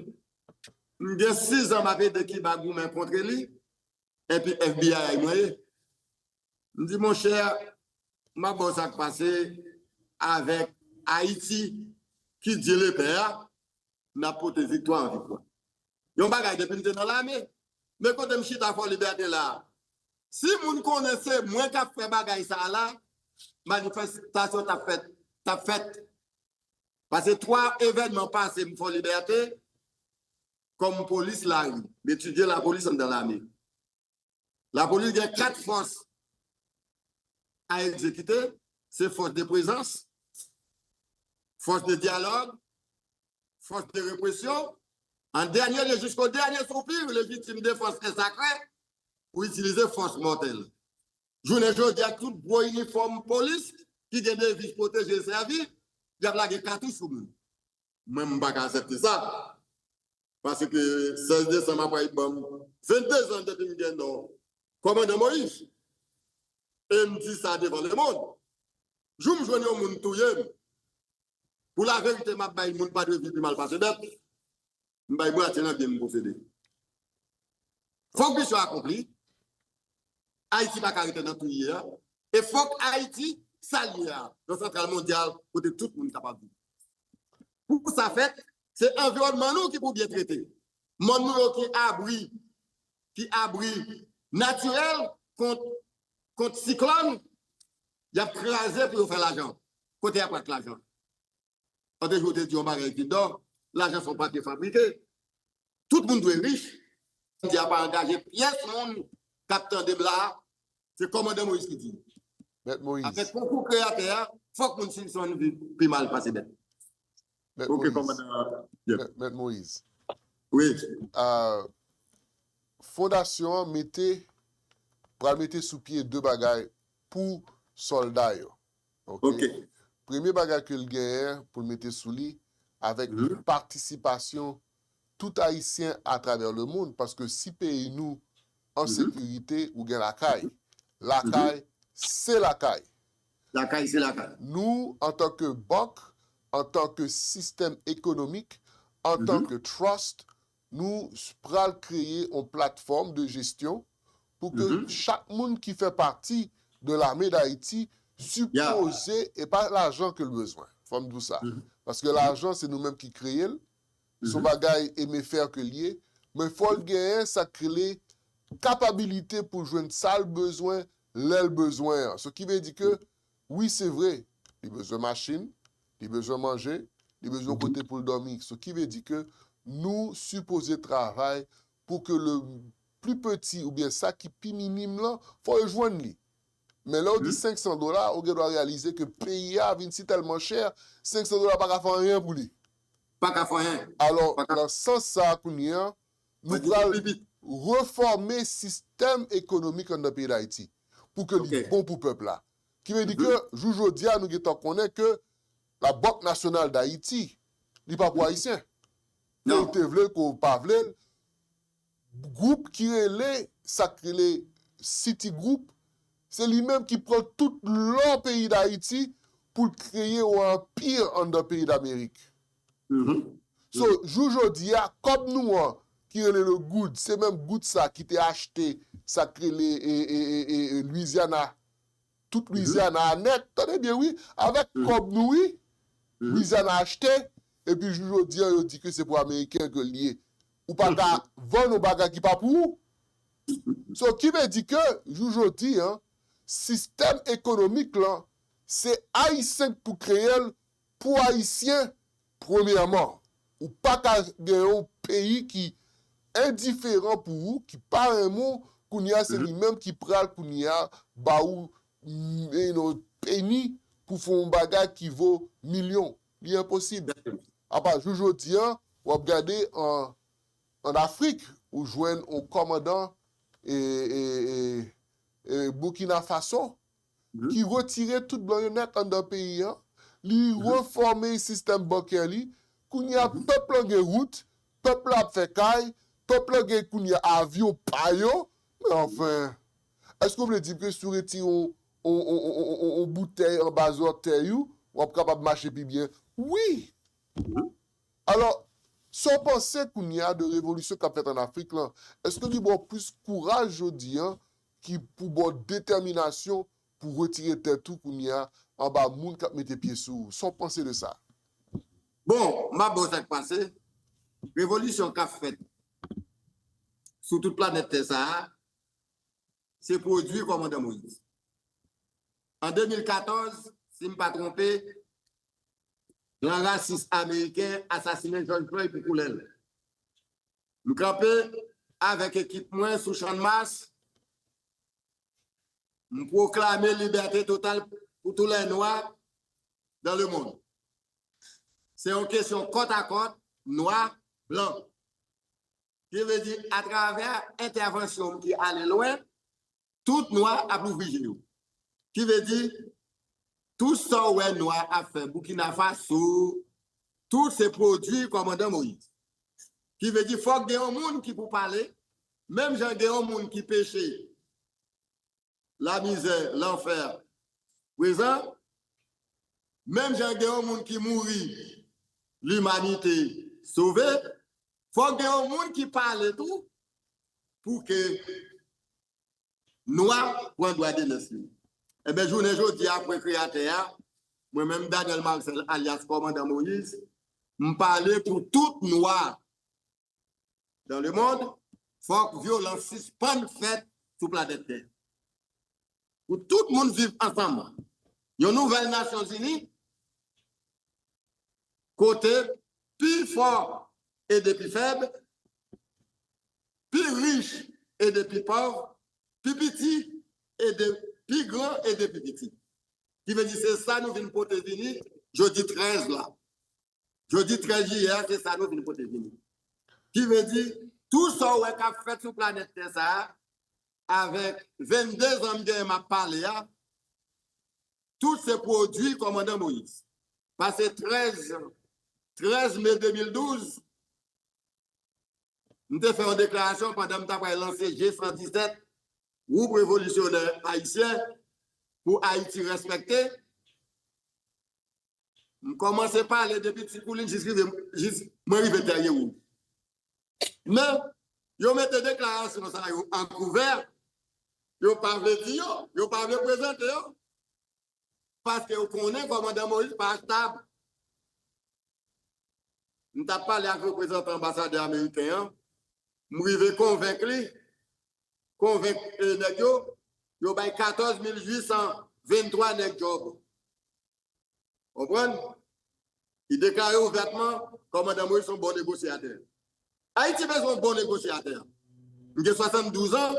M gen sis zan m ap ede Kiba goumen kont li, epi F B I mwen ye. M di, monchè, m ap ba w sa k pase avèk Ayiti ki Dye lepè a, n ap pote viktwa an viktwa. Yon bagay depi m te nan lame, men kote m chita Fò Libète la, si moun konnen se mwen k ap fè bagay sa a la, manifestasyon t ap fèt, t ap fèt. Pase twa evènman pase m Fò Libète, kòm polis lari, m etidye lapolis anndan lame. Lapolis gen kat fòs a egzekite, se fòs de prezans, fòs de dyalòg, fòs de represyon, an dènye lye, jisko dènye soupir, lejitim defans e sakre, ou itilize fòs mòtèl. Jounen jodi a, tout gwo inifòm polis ki gen deviz pwoteje e sèvi, y ap lage katouch sou moun. Mwen, m pa ka aksepte sa. Paske sèz desanm ap pral ban m vennde zan depi m gen non Kòmandan Moyiz. E m di sa devan lemonn. Jou m jwenn yon moun touye m, pou laverite, m ap bay moun pa dwe viv pi mal pase bèt. M bay mwatye nan byen m posede. Fòk misyon akonpli. Ayiti pa ka rete nan tou li ye a. E fòk Ayiti, sa l ye a, yon santral mondyal kote tout moun kapab viv. Pou sa fèt, se anviwònman nou ki pou byen trete. Mòn nou yo ki abri, ki abri natirèl kont, kont siklòn, y ap kraze pou yo fè lajan. Kote y ap pran lajan? Lòt jou, ou te di yon bagay ki dò, lajan se yon papye fabrike. Tout moun dwe rich. Jodi a pa angaje pyès moun k ap tande m la a. Se kòmandan Moyiz ki di. Mèt Moyiz. Avèk konkou kreyatè a, fòk moun sispann viv pi mal pase bèt. Mèt Ok, Moyiz. Kòmandan Jeff. Mèt, Mèt Moyiz. Wi. Ah, fondasyon an mete, pral mete sou pye de bagay pou sòlda yo. Ok? Ok. Premye bagay ke l genyen pou l mete sou li, avèk Mhm. patisipasyon tout Ayisyen atravè lemonn, paske si peyi nou an Mhm. sekirite, ou gen lakay. Lakay, se lakay. Lakay, se lakay. Nou, antanke bank, antanke sistèm ekonomik, antanke trust, nou pral kreye yon platfòm de jesyon pou ke chak moun ki fè pati de lame Dayiti sipoze, e pa lajan ke l bezwen. Fò m di w sa. Paske lajan, se nou menm ki kreye l. Se yon bagay eme fè ke l ye. Men fò l genyen sa k rele kapabilite pou l jwenn sa l bezwen lè l bezwen an. Sa ki vle di ke, wi, se vre, li bezwen machin, li bezwen manje, li bezwen yon kote pou l dòmi. Sa ki vle di ke nou sipoze travay pou ke le pli piti oubyen sa ki pi minim lan, fò yo jwenn li. Men lè w di senk san dola, ou gen dwa reyalize ke peyi a vin si tèlman chè, senk san dola pa ka fè anyen pou li. Pa ka fè anyen. Alò, nan sans sa a kounye a, nou pral refòme sistèm ekonomik anndan peyi Dayiti pou ke li bon pou pèp la. Ki vle di ke, jou jodi a, nou gentan konnen ke la Banque Nationale d'Haïti, li pa pou Ayisyen. Ke ou te vle l, ke ou pa vle l, gwoup ki rele, sa k rele Citigroup, se li menm ki pran tout lò peyi Dayiti pou l kreye yon anpi anndan peyi Damerik. So, jou jodi a, kòb nou an, ki rele le goud, se menm goud sa ki te achte sa k rele e, e, e, e, e, Louisiana, tout Louisiana a nèt, tande byen wi, avèk kòb nou wi, Louisiana achte, epi jou jodi an, yo di ke se pou Ameriken ke l ye. Ou pa ka vann yon bagay ki pa pou ou. So, ki vle di ke, jou jodi an, sistèm ekonomik lan, se Ayisyen k pou kreye l pou Ayisyen, premyèman. Ou pa ka gen yon peyi ki endiferan pou ou, ki pa renmen w, kounye a, se li menm ki pral, kounye a, ba ou, mm, you know, peni pou fè yon bagay ki vo milyon. Li enposib. Apa, jou jodi an, w ap gade an, an Afrik, ou jwenn yon kòmandan, e, e, e, e, Burkina Faso, ki retire tout blan yo nèt anndan peyi an. Li refòme sistèm bankè li. Kounye a, pèp lan gen wout, pèp la ap fè kay, pèp lan gen kounye a avyon pa yo. Men anfen, èske w vle di m ke si w retire yon, yon, yon, yon, yon, yon boutèy anba zòtèy ou, w ap kapab mache pi byen? Wi! Alò, sa w panse kounye a de revolisyon k ap fèt ann Afrik lan? Èske li ba w plis kouraj jodi an ki pou ba w detèminasyon pou retire tèt ou kounye a anba moun k ap mete pye sou ou? Sa w panse de sa? Bon, m ap ba w sa k pase. Revolisyon k ap fèt sou tout planèt tè sa a, se pwodui kòmandan Moyiz. An de mil katòz, si m pa twonpe, blan rasis ameriken asasinen George Floyd pou koulè l. M kanpe avèk ekip mwen sou Channmas, m pwoklame libète total pou tous les noirs dans le monde. Se yon kesyon kòt a kòt, nwa, blan. Ki vle di, atravè entèvansyon m ki ale lwen, tout nwa ap louvri je yo. Ki vle di, tout sa w wè nwa ap fè Burkina Faso, tout se pwodui kòmandan Moyiz. Ki vle di, fòk gen yon moun ki pou pale, menm jan gen yon moun ki peche, lamizè, lanfè prezan, menm jan gen yon moun ki mouri, limanite sove, fòk gen yon moun ki pale tou pou ke nwa pran dwa de nès li. Enben, jounen jodi a, apre Kreyatè a, mwen menm, Daniel Marcel, alyas Kòmandan Moyiz, m pale pou tout nwa dans le monde, fòk vyolans sispann fèt sou planèt tè. Pou tout moun viv ansanm. Yon nouvèl Nasyonzini, kote pi fò ede pi fèb, pi rich ede pi pòv, pi piti ede pi gran ede pi piti. Ki vle di se sa nou vin pote vini jodi trèz la. Jodi trèz jiyè a, se sa nou vin pote vini. Ki vle di, tout sa w wè k ap fèt sou planèt tè sa a, avèk vennde zan m genyen m ap pale a, tout se pwodui Kòmandan Moyiz. Pase trèz, trèz me de mil douz, m te fè yon deklarasyon pandan m ta pral lanse G san disèt, gwoup revolisyonè ayisyen pou Ayiti respekte. M kòmanse pale depi Ti Koulin jis rive, jis mwen rive Tèryewouj. Men, yo mete deklarasyon sa yo an kouvè, Yo pa vle di yo, yo pa vle prezante yo. Paske yo konnen kòmandan Moïse pa achtab. M t ap pale ak reprezantan anbasadè ameriken an, m rive konvenk li, konvenk eh, nèg yo, yo bay katòz mil uit san venntwa nèg djòb. Konprann? Li deklare ouvètman, kòmandan Moïse se yon bon negosyatè. Ayiti bezwen yon bon negosyatè. M gen swasanndouz an,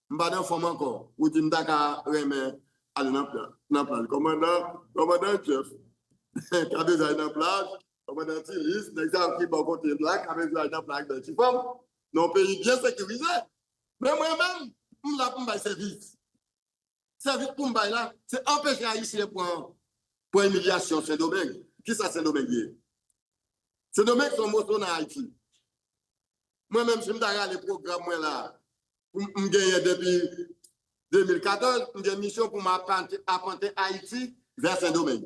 m pa nan fòm ankò. Ou di m ta ka renmen al nan plaj. Nan plaj. Kòmandan, kòmandan Jeff, ka bezwen al nan plaj. Kòmandan Tilis, nèg sa yo ki bò kote la, ka bezwen al nan plaj bèl ti fanm. Nan yon peyi byen sekirize. Men mwen menm, m la pou m bay sèvis. Sèvis pou m bay la, se anpeche Ayisyen pran, pran imilyasyon Sendomeng. Kisa Sendomeng ye? Sendomeng se yon moso nan Ayiti. Mwen menm, si m ta rale pwogram mwen la, m, m genyen depi de mil katòz, m gen misyon pou m apante, apante Ayiti vè Sendomeng.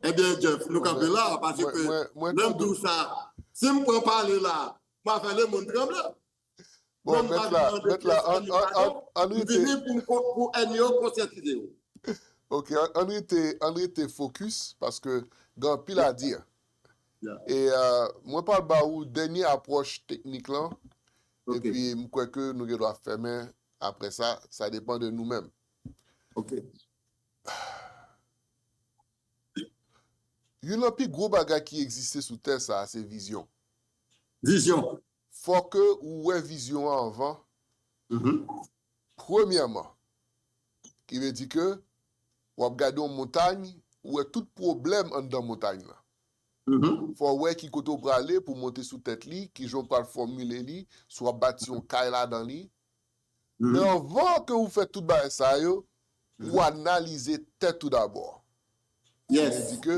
Ebyen, Jeff, nou kanpe la, paske lè m di w sa, si m pran pale la, m a fè lemonn tranble. Bon, mèt la, mèt la, an, an, an, an rete. M vini pou, pou, pou ènmi yo konsyantize yo. Ok, an, an rete, an rete fokis, paske gen anpil a di. E euh, mwen pral ba ou dènye apwòch teknik lan, epi m kwè ke nou gen dwa fèmen apre sa, sa depann de nou menm. Ok. Youn nan pi gwo bagay ki egziste sou tè sa a, se vizyon. Vizyon. Fò ke ou wè vizyon an anvan. Premyèman, ki vle di ke w ap gade yon montany, ou wè tout pwoblèm anndan montany lan. Fò w wè ki kote w prale pou w monte sou tèt li, ki jan w pral fòmile li, si w ap bati yon kay ladan li. Men anvan ke ou fè tout bagay sa yo, ou analize tèt ou dabò. Sa vle di ke,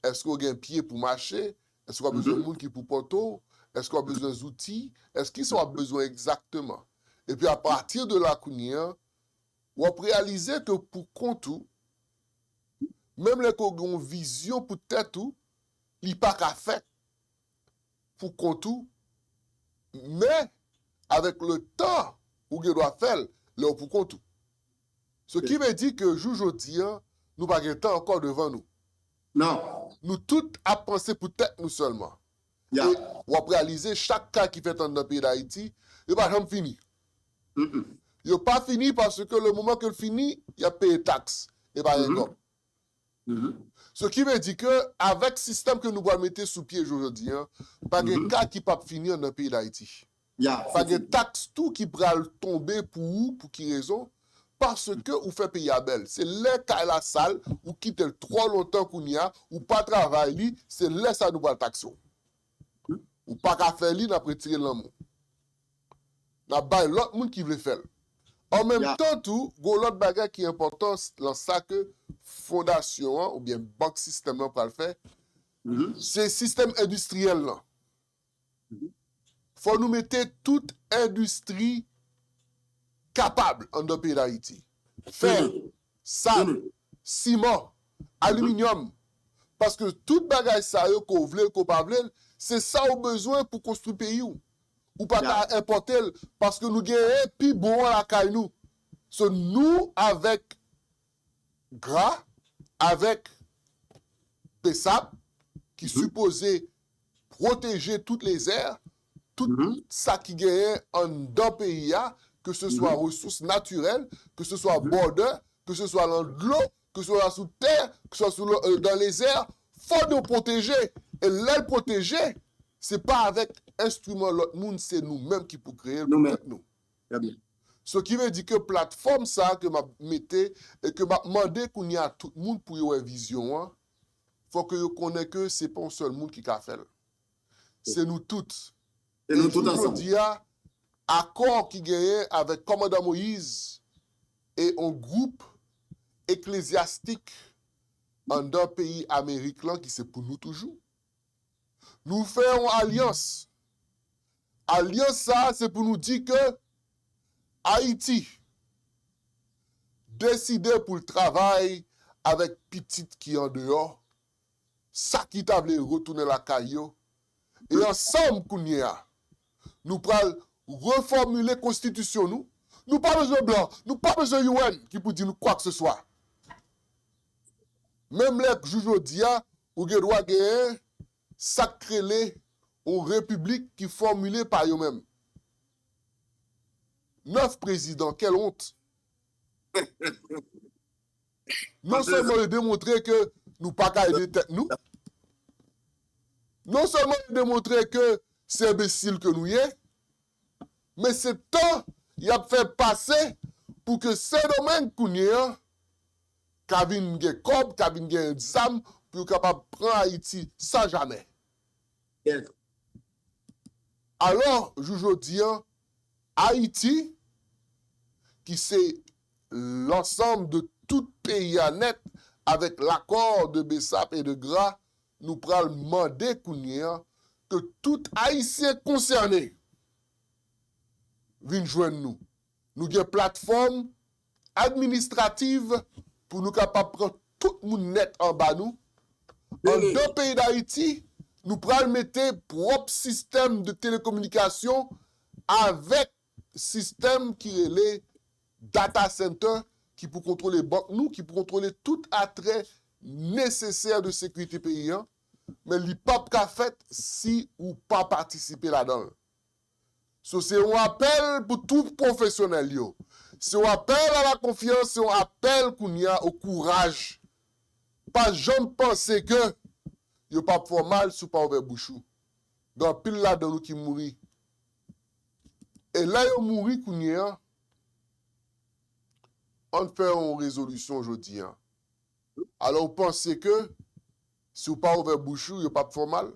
èske w gen pye pou mache? Èske w ap bezwen moun ki pou pote w? Èske w ap bezwen zouti? Èske kisa w ap bezwen egzakteman? Epi apati de la kounye a, w ap reyalize ke pou kont ou, menm lè ke w gen yon vizyon pou tèt ou, li pa ka fèt pou kont ou, men avèk le tan, ou gen dwa fè l lè w pou kont ou. Se ki vle di ke jou jodi a, nou pa gen tan ankò devan nou. Non. Nou tout ap panse pou tèt nou sèlman. E w ap reyalize chak ka ki fèt anndan peyi Dayiti, yo pa janm fini. Yo pa fini paske le moman ke l fini, y ap peye taks. E pa gen kòb. So ki vle di ke avèk sistèm ke nou pral mete sou pye jodi a, pa gen ka ki p ap fini anndan peyi Dayiti. Pa gen taks tou ki pral tonbe pou ou, pou ki rezon? Paske ou fè peyi a bèl. Se lè kay la sal, ou kite l twò lontan kounye a, ou pa travay li, se lè sa nou pral takse w. Ou pa ka fè li, n ap retire l nan men w. N ap bay lòt moun ki vle fè l. An menm tan tou, gen yon lòt bagay ki enpòtan s- lan sa ke fondasyon an oubyen bank sistèm lan pral fè, se sistèm endistriyèl lan. Fò nou mete tout endistri kapab anndan peyi Dayiti. Fè, sab, siman, aliminyòm. Paske tout bagay sa yo, ke w vle l, ke w pa vle l, se sa w bezwen pou konstwi peyi w. Ou pa ka enpòte l, paske nou genyen pi bon an lakay nou. So, nou, avèk gra, avèk besap, ki sipoze pwoteje tout lezè, tout sa ki genyen anndan peyi a, ke se swa resous natirèl, ke se swa bòdè, ke se swa nan dlo, ke se swa sou tè, ke se swa sou, euh, dan lezè, fò nou pwoteje. E lè l pwoteje, se pa avèk enstriman lòt moun, se nou menm ki pou kreye l pou tèt nou. So ki vle di ke platfòm sa a ke m ap mete e ke m ap mande kounye a tout moun pou yo wè vizyon an, fò ke yo konnen ke se pa yon sèl moun ki ka fè l. Se nou tout. E nou tout ansanm. Jodi a, akò ki genyen avèk kòmandan Moyiz e yon gwoup eklezyastik anndan peyi Amerik lan ki se pou nou toujou. Nou fè yon alyans. Alyans sa a, se pou nou di ke Ayiti deside pou l travay avèk pitit ki andeyò, sa ki ta vle retounen lakay yo. E ansanm kounye a, nou pral refòmile konstitisyon nou. Nou pa bezwen blan, nou pa bezwen U N ki pou di nou kwakseswa. Menm lè jou jodi a, ou gen dwa genyen sa k rele yon repiblik ki fòmile pa yo menm. Nèf prezidan, quelle honte! Non sèlman yo demontre ke nou pa ka ede tèt nou, non sèlman yo demontre ke se enbesil ke nou ye, men se tan y ap fè pase pou ke Sendomeng kounye a ka vin gen kòb, ka vin gen zam pou yo kapab pran Ayiti san jamè. Alò, jou jodi a, Ayiti, ki se lansanm de tout peyi a nèt, avèk l'accord de Bessap et de Gras, nou pral mande kounye a ke tout Ayisyen konsène vin jwenn nou. Nou gen platfòm administrativ pou nou kapab pran tout moun nèt anba nou. Anndan peyi Dayiti, nou pral mete pwòp sistèm de telekominikasyon avèk sistèm ki rele data center ki pou kontwole bank nou, ki pou kontwole tout atrè nesesè de sekirite peyi a, men li p ap ka fèt si ou pa patisipe ladan l. So, se yon apèl pou tout pwofesyonèl yo. Se yon apèl a la konfyans, se yon apèl kounye a o kouraj. Pa janm panse ke yo p ap fè w mal si w pa ouvè bouch ou. Gen anpil ladan nou ki mouri. E lè yo mouri kounye a, ann fè yon rezolisyon jodi a. Alò, ou panse ke si w pa ouvè bouch ou, yo p ap fè w mal?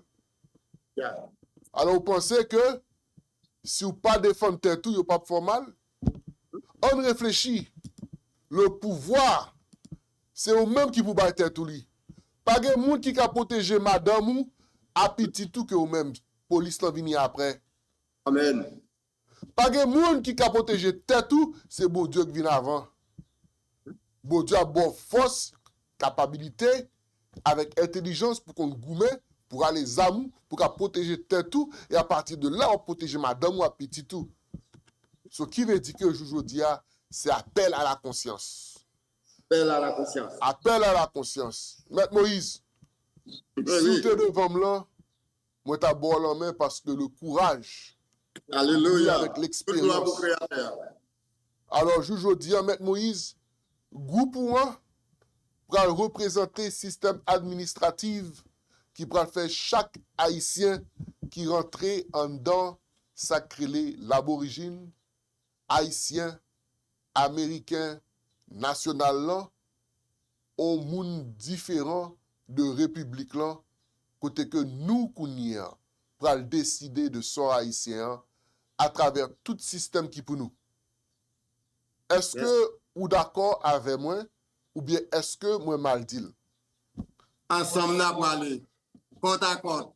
Alò, ou panse ke si w pa defann tèt ou, yo p ap fè w mal? Ann reflechi. Le pouvoir, se ou menm ki pou bay tèt ou li. Pa gen moun ki ka pwoteje madanm ou a pitit ou ke ou menm. Polis lan vini apre. Amèn. Pa gen moun ki ka pwoteje tèt ou, se Bondye k vin avan. Bondye ap ba w fòs, kapabilite, avèk entèlijans pou konn goumen, pou rale zam ou, pou ka pwoteje tèt ou, e apati de la, w ap pwoteje madanm ou ak pitit ou. So, ki vle di ke jou jodi a, se apèl a la konsyans. Apèl a la konsyans. Apèl a la konsyans. Mèt Moyiz, si w te devan m lan, mwen ta ba w lanmen paske le kouraj vini avèk leksperyans. Alò, jou jodi a, Mèt Moyiz, gwoup ou an pral reprezante sistèm administratif ki pral fè chak Ayisyen ki rantre anndan sa k rele laborijin, Ayisyen, Ameriken, nasyonal lan, on moun diferan de repiblik lan, kote ke nou kounye a pral deside de sò ayisyen an atravè tout sistèm ki pou nou. Èske ou dakò avè mwen oubyen èske mwen mal di l? Ansanm n a prale, kòt a kòt.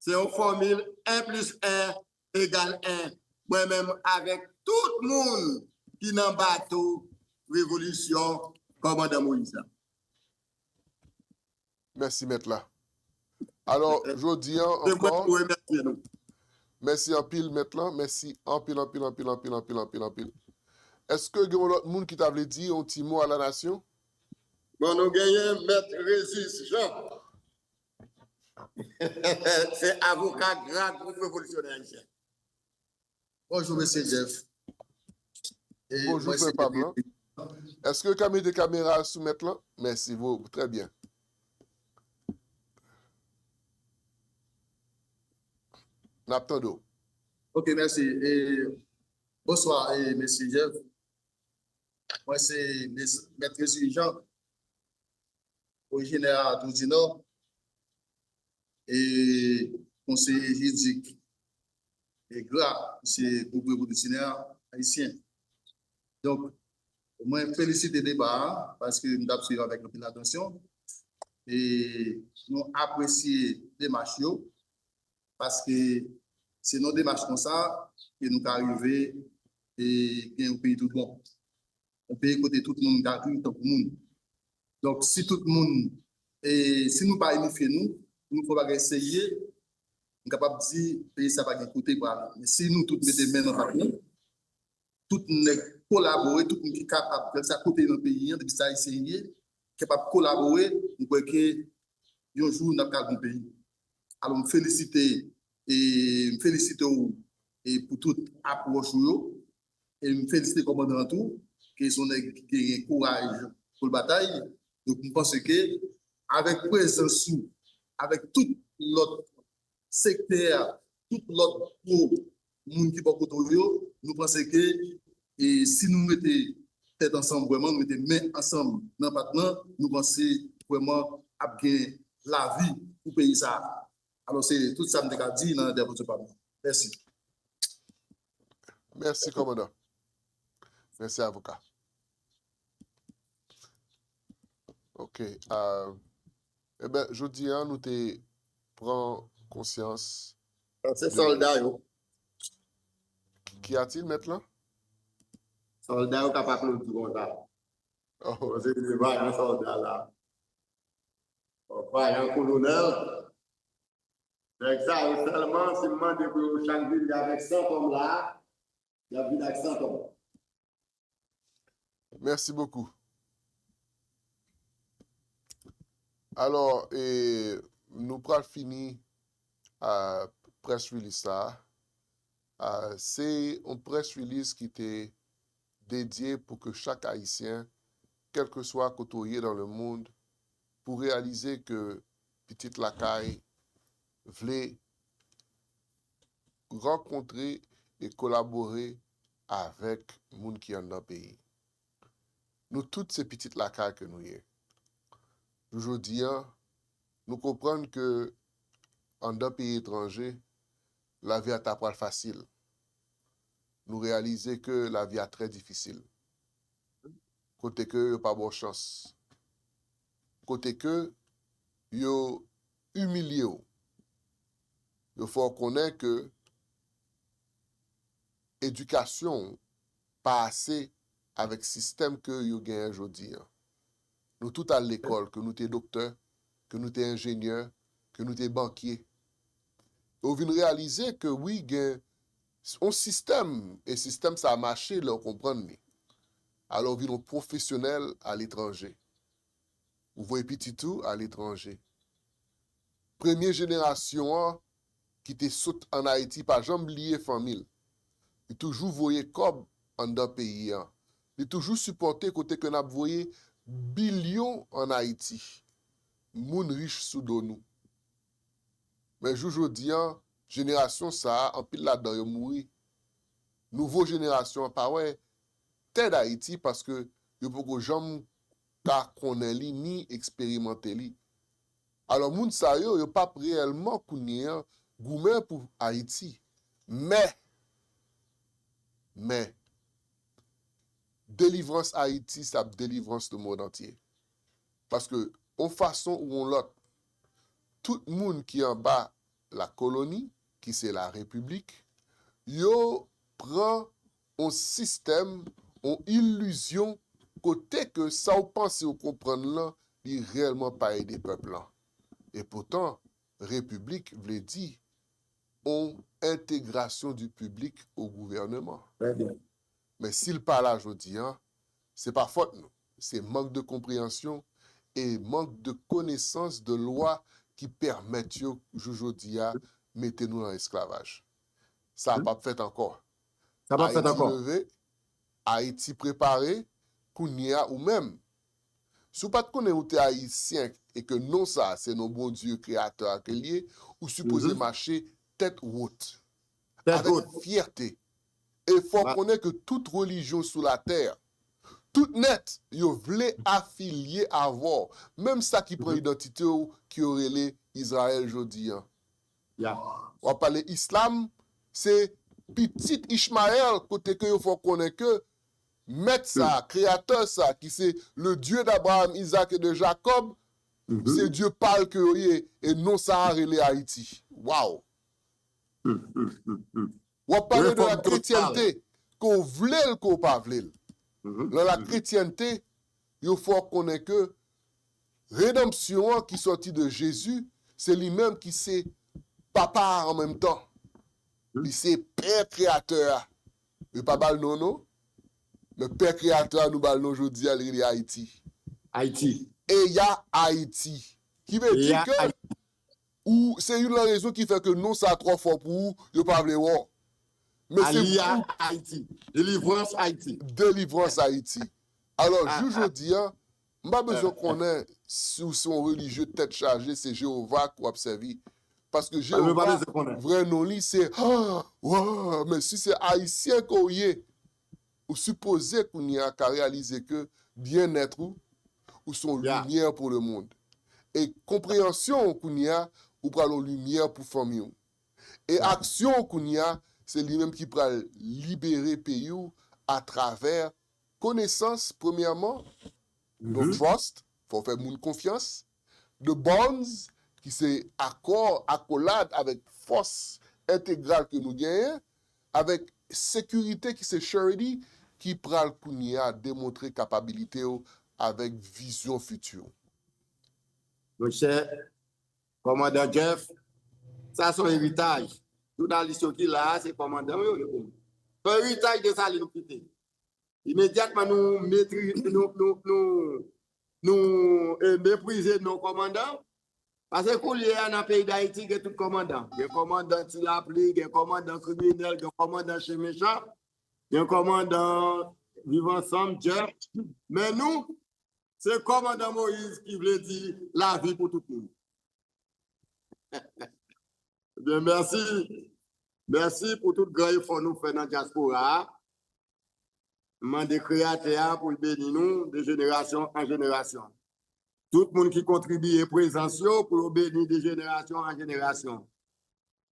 Se yon fòmil en plis en egal en, mwen menm avèk tout moun ki nan bato revolisyon kòmandan Moyiz la. Mèsi, mèt la. Alò, jodi a ankò, mèsi anpil, mèt la. Mèsi anpil, anpil, anpil, anpil, anpil, anpil, anpil, anpil. Èske gen yon lòt moun ki ta vle di yon ti mo a la nasyon? Bon, nou genyen mèt Rezis Jan. Se avoka gra gwoup revolisyonè ayisyen. Bonjou, mesye Jeff. Bonjou, frè pa m lan. Èske w ka mete kamera a sou mèt lan? Mèsi, vo, trè byen. N ap tande w. Ok, mèsi. E, bonswa, e, mesye Jeff. Mwen se Mèt Rezis Jan, orijinè a Toudinò, e konseye jiridik e gra, se gwoup revolisyonè ayisyen. Donk, mwen felisite deba a, paske m t ap swiv avèk anpil atansyon, e nou apresye demach yo, paske se nan demach konsa ke nou ka rive e gen yon peyi tout bon. Yon peyi kote tout moun ka viv tankou moun. Donk, si tout moun, e si nou pa inifye nou, pou nou fè bagay serye, m kapab di peyi sa pa gen kote pral. Men si nou tout mete men nan pat nou, tout nèg kolabore, tout moun ki kapab, kèlkeswa kote nan peyi an, depi se Ayisyen ye, kapab kolabore, m kwè ke yon jou n ap ka gon peyi. Alò, m felisite, e m felisite w e pou tout apwòch ou yo, e m felisite kòmandan an tou, ke se yon nèg ki genyen kouraj pou l batay. Donk, m panse ke avèk prezans ou, avèk tout lòt sektè a, tout lòt gwo moun ki bò kote w yo, nou panse ke, e, si nou mete tèt ansanm vrèman, nou mete men ansanm nan pat lan, nou panse vrèman ap gen lavi pou peyi sa a. Alò, se tout sa m te ka di nan entèvansyon pa m nan. Mèsi. Mèsi, kòmandan. Mèsi, avoka. Ok. Enben, jodi a, nou te pran konsyans. Se sòlda yo. Qu'y a-t-il, mèt lan? Sòlda yo k ap aplodi konsa. Paske se vayan sòlda la. Vayan kolonèl. Nèg sa yo sèlman, si m mande pou yo chak vini avèk san tòm la, y ap vini ak san tòm. Merci beaucoup. Alò, e, nou pral fini a press release sa. A, se yon press release ki te dedye pou ke chak Ayisyen, kèlkeswa kote w ye dans le monde, pou reyalize ke pitit lakay vle rankontre e kolabore avèk moun ki anndan peyi. Nou tout se pitit lakay ke nou ye. Jou jodi a, nou konprann ke anndan peyi etranje, lavi a ta pral fasil. Nou reyalize ke lavi a trè difisil. Kote ke yo pa ba w chans. Kote ke yo imilye w. Yo fè w konnen ke edikasyon w pa ase avèk sistèm ke yo genyen jodi a. Nou tout al lekòl, ke nou te doktè, ke nou te enjenyè, ke nou te bankye. E w vin reyalize ke wi, gen yon sistèm, e sistèm sa a mache lè w konprann li. Alò, w vin yon pwofesyonèl aletranje. Ou voye pitit ou aletranje. Premye jenerasyon an ki te sot ann Ayiti pa janm bliye fanmi l. Li toujou voye kòb anndan peyi a. Li toujou sipòte kote ke n ap voye bilyon ann Ayiti. Moun rich sou do nou. Men jou jodi a, jenerasyon sa a, anpil ladan yo mouri. Nouvo jenerasyon an pa wè tè Dayiti paske yo poko janm ka konnen li ni eksperimante li. Alò, moun sa yo, yo p ap reyèlman kounye a goumen pou Ayiti. Men, men, delivrans Ayiti, se ap delivrans lemonn antye. Paske, yon fason ou yon lòt, tout moun ki anba lakoloni, ki se larepiblik, yo pran yon sistèm, yon ilizyon, kote ke sa w panse w konprann lan, li reyèlman pa ede pèp lan. Epoutan, repiblik vle di yon entegrasyon di piblik o gouvèneman. Men si l pa la jodi a, se pa fòt nou. Se mank de konpreyansyon e mank de konesans de lwa ki pèmèt yo, jou jodi a, mete nou nan esklavaj. Sa p ap fèt ankò. Ayiti leve, Ayiti prepare, kounye a ou menm. Si w pa t konnen ou te Ayisyen e ke non sa a se non Bondye Kreyatè a ke l ye, ou sipoze mache tèt wot, avèk fyète. E fò w konnen ke tout relijyon sou latè, tout nèt, yo vle afilye avè w, menm sa ki pran idantite w, ke yo rele Izrayèl jodi a. W ap pale islam, se pitit Ichmayèl, kote ke yo fè w konnen ke mèt sa, kreyatè sa, ki se le Dieu d'Abraham, Isaac et de Jacob, se Dye pa l ke yo ye, e non sa a rele Ayiti. Waw! W ap pale de la kretyènte, ke w vle l, ke w pa vle l. Nan la kretyènte, yo fè w konnen ke redanmsyon an ki sòti de Jezi, se li menm ki se papa a an menm tan. Li se pè kreyatè a. Yo pa ba l non, non. Men pè kreyatè a, nou ba l non jodi a, li rele Ayiti. Ayiti. Eya Ayiti. Ki vle di ke ou, se youn nan rezon ki fè ke non sa twò fò pou ou, yo pa vle wè w. Men se Aliya Ayiti. Delivrans Ayiti. Delivrans Ayiti. Alò, jou jodi a, m pa bezwen konnen si w se yon relijye tèt chaje, se Jewova ke w ap sèvi. Paske Jewova, vrè non li se, ah, wa, men si se Ayisyen ke w ye, ou sipoze kounye a ka reyalize ke byennèt ou, ou se yon limyè pou lemonn. E konpreyansyon w kounye a, ou pral yon limyè pou fanmi w. E aksyon w kounye a, se li menm ki pral libere peyi w atravè konesans, premyèman, yon trust, fò w fè moun konfyans, de bonds, ki se akò, akolad avèk fòs entegral ke nou genyen, avèk sekirite ki se surety, ki pral kounye a demontre kapabilite w avèk vizyon fiti w. Monchè, kòmandan Jeff, sa se yon eritaj. Jounalis yo ki la a, se kòmandan yo ye pou mwen. Se yon eritaj Desalin nou kite. Imedyatman nou metri, nou, nou, nou, nou e, meprize non kòmandan. Paske koulye a nan peyi Dayiti gen tout kòmandan. Gen kòmandan Ti Lapli, gen kòmandan kriminèl, gen kòmandan chen mechan, gen kòmandan Viv Ansanm, Jeff. Men nou, se kòmandan Moyiz ki vle di lavi pou tout moun. Ebyen, mèsi. Mèsi pou tout gran efò nou fè nan dyaspora a. M mande Kreyatè a pou l beni nou de jenerasyon an jenerasyon. Tout moun ki kontribye prezans yo pou yo beni de jenerasyon an jenerasyon.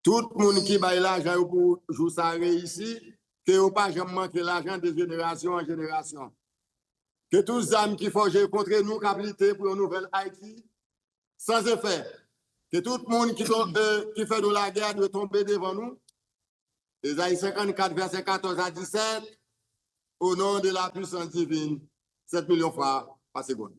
Tout moun ki bay lajan yo pou jou sa a reyisi, ke yo pa janm manke lajan de jenerasyon an jenerasyon. Ke tout zam ki fòje kont nou k ap lite pou yon nouvèl Ayiti, san efè. Ke tout moun ki, ton, euh, ki fè nou lagè a dwe tonbe devan nou. Ezayi senkannkat, vèsè katòz a disèt, au nom de la puissance divine, sèt milyon fwa pa segonn.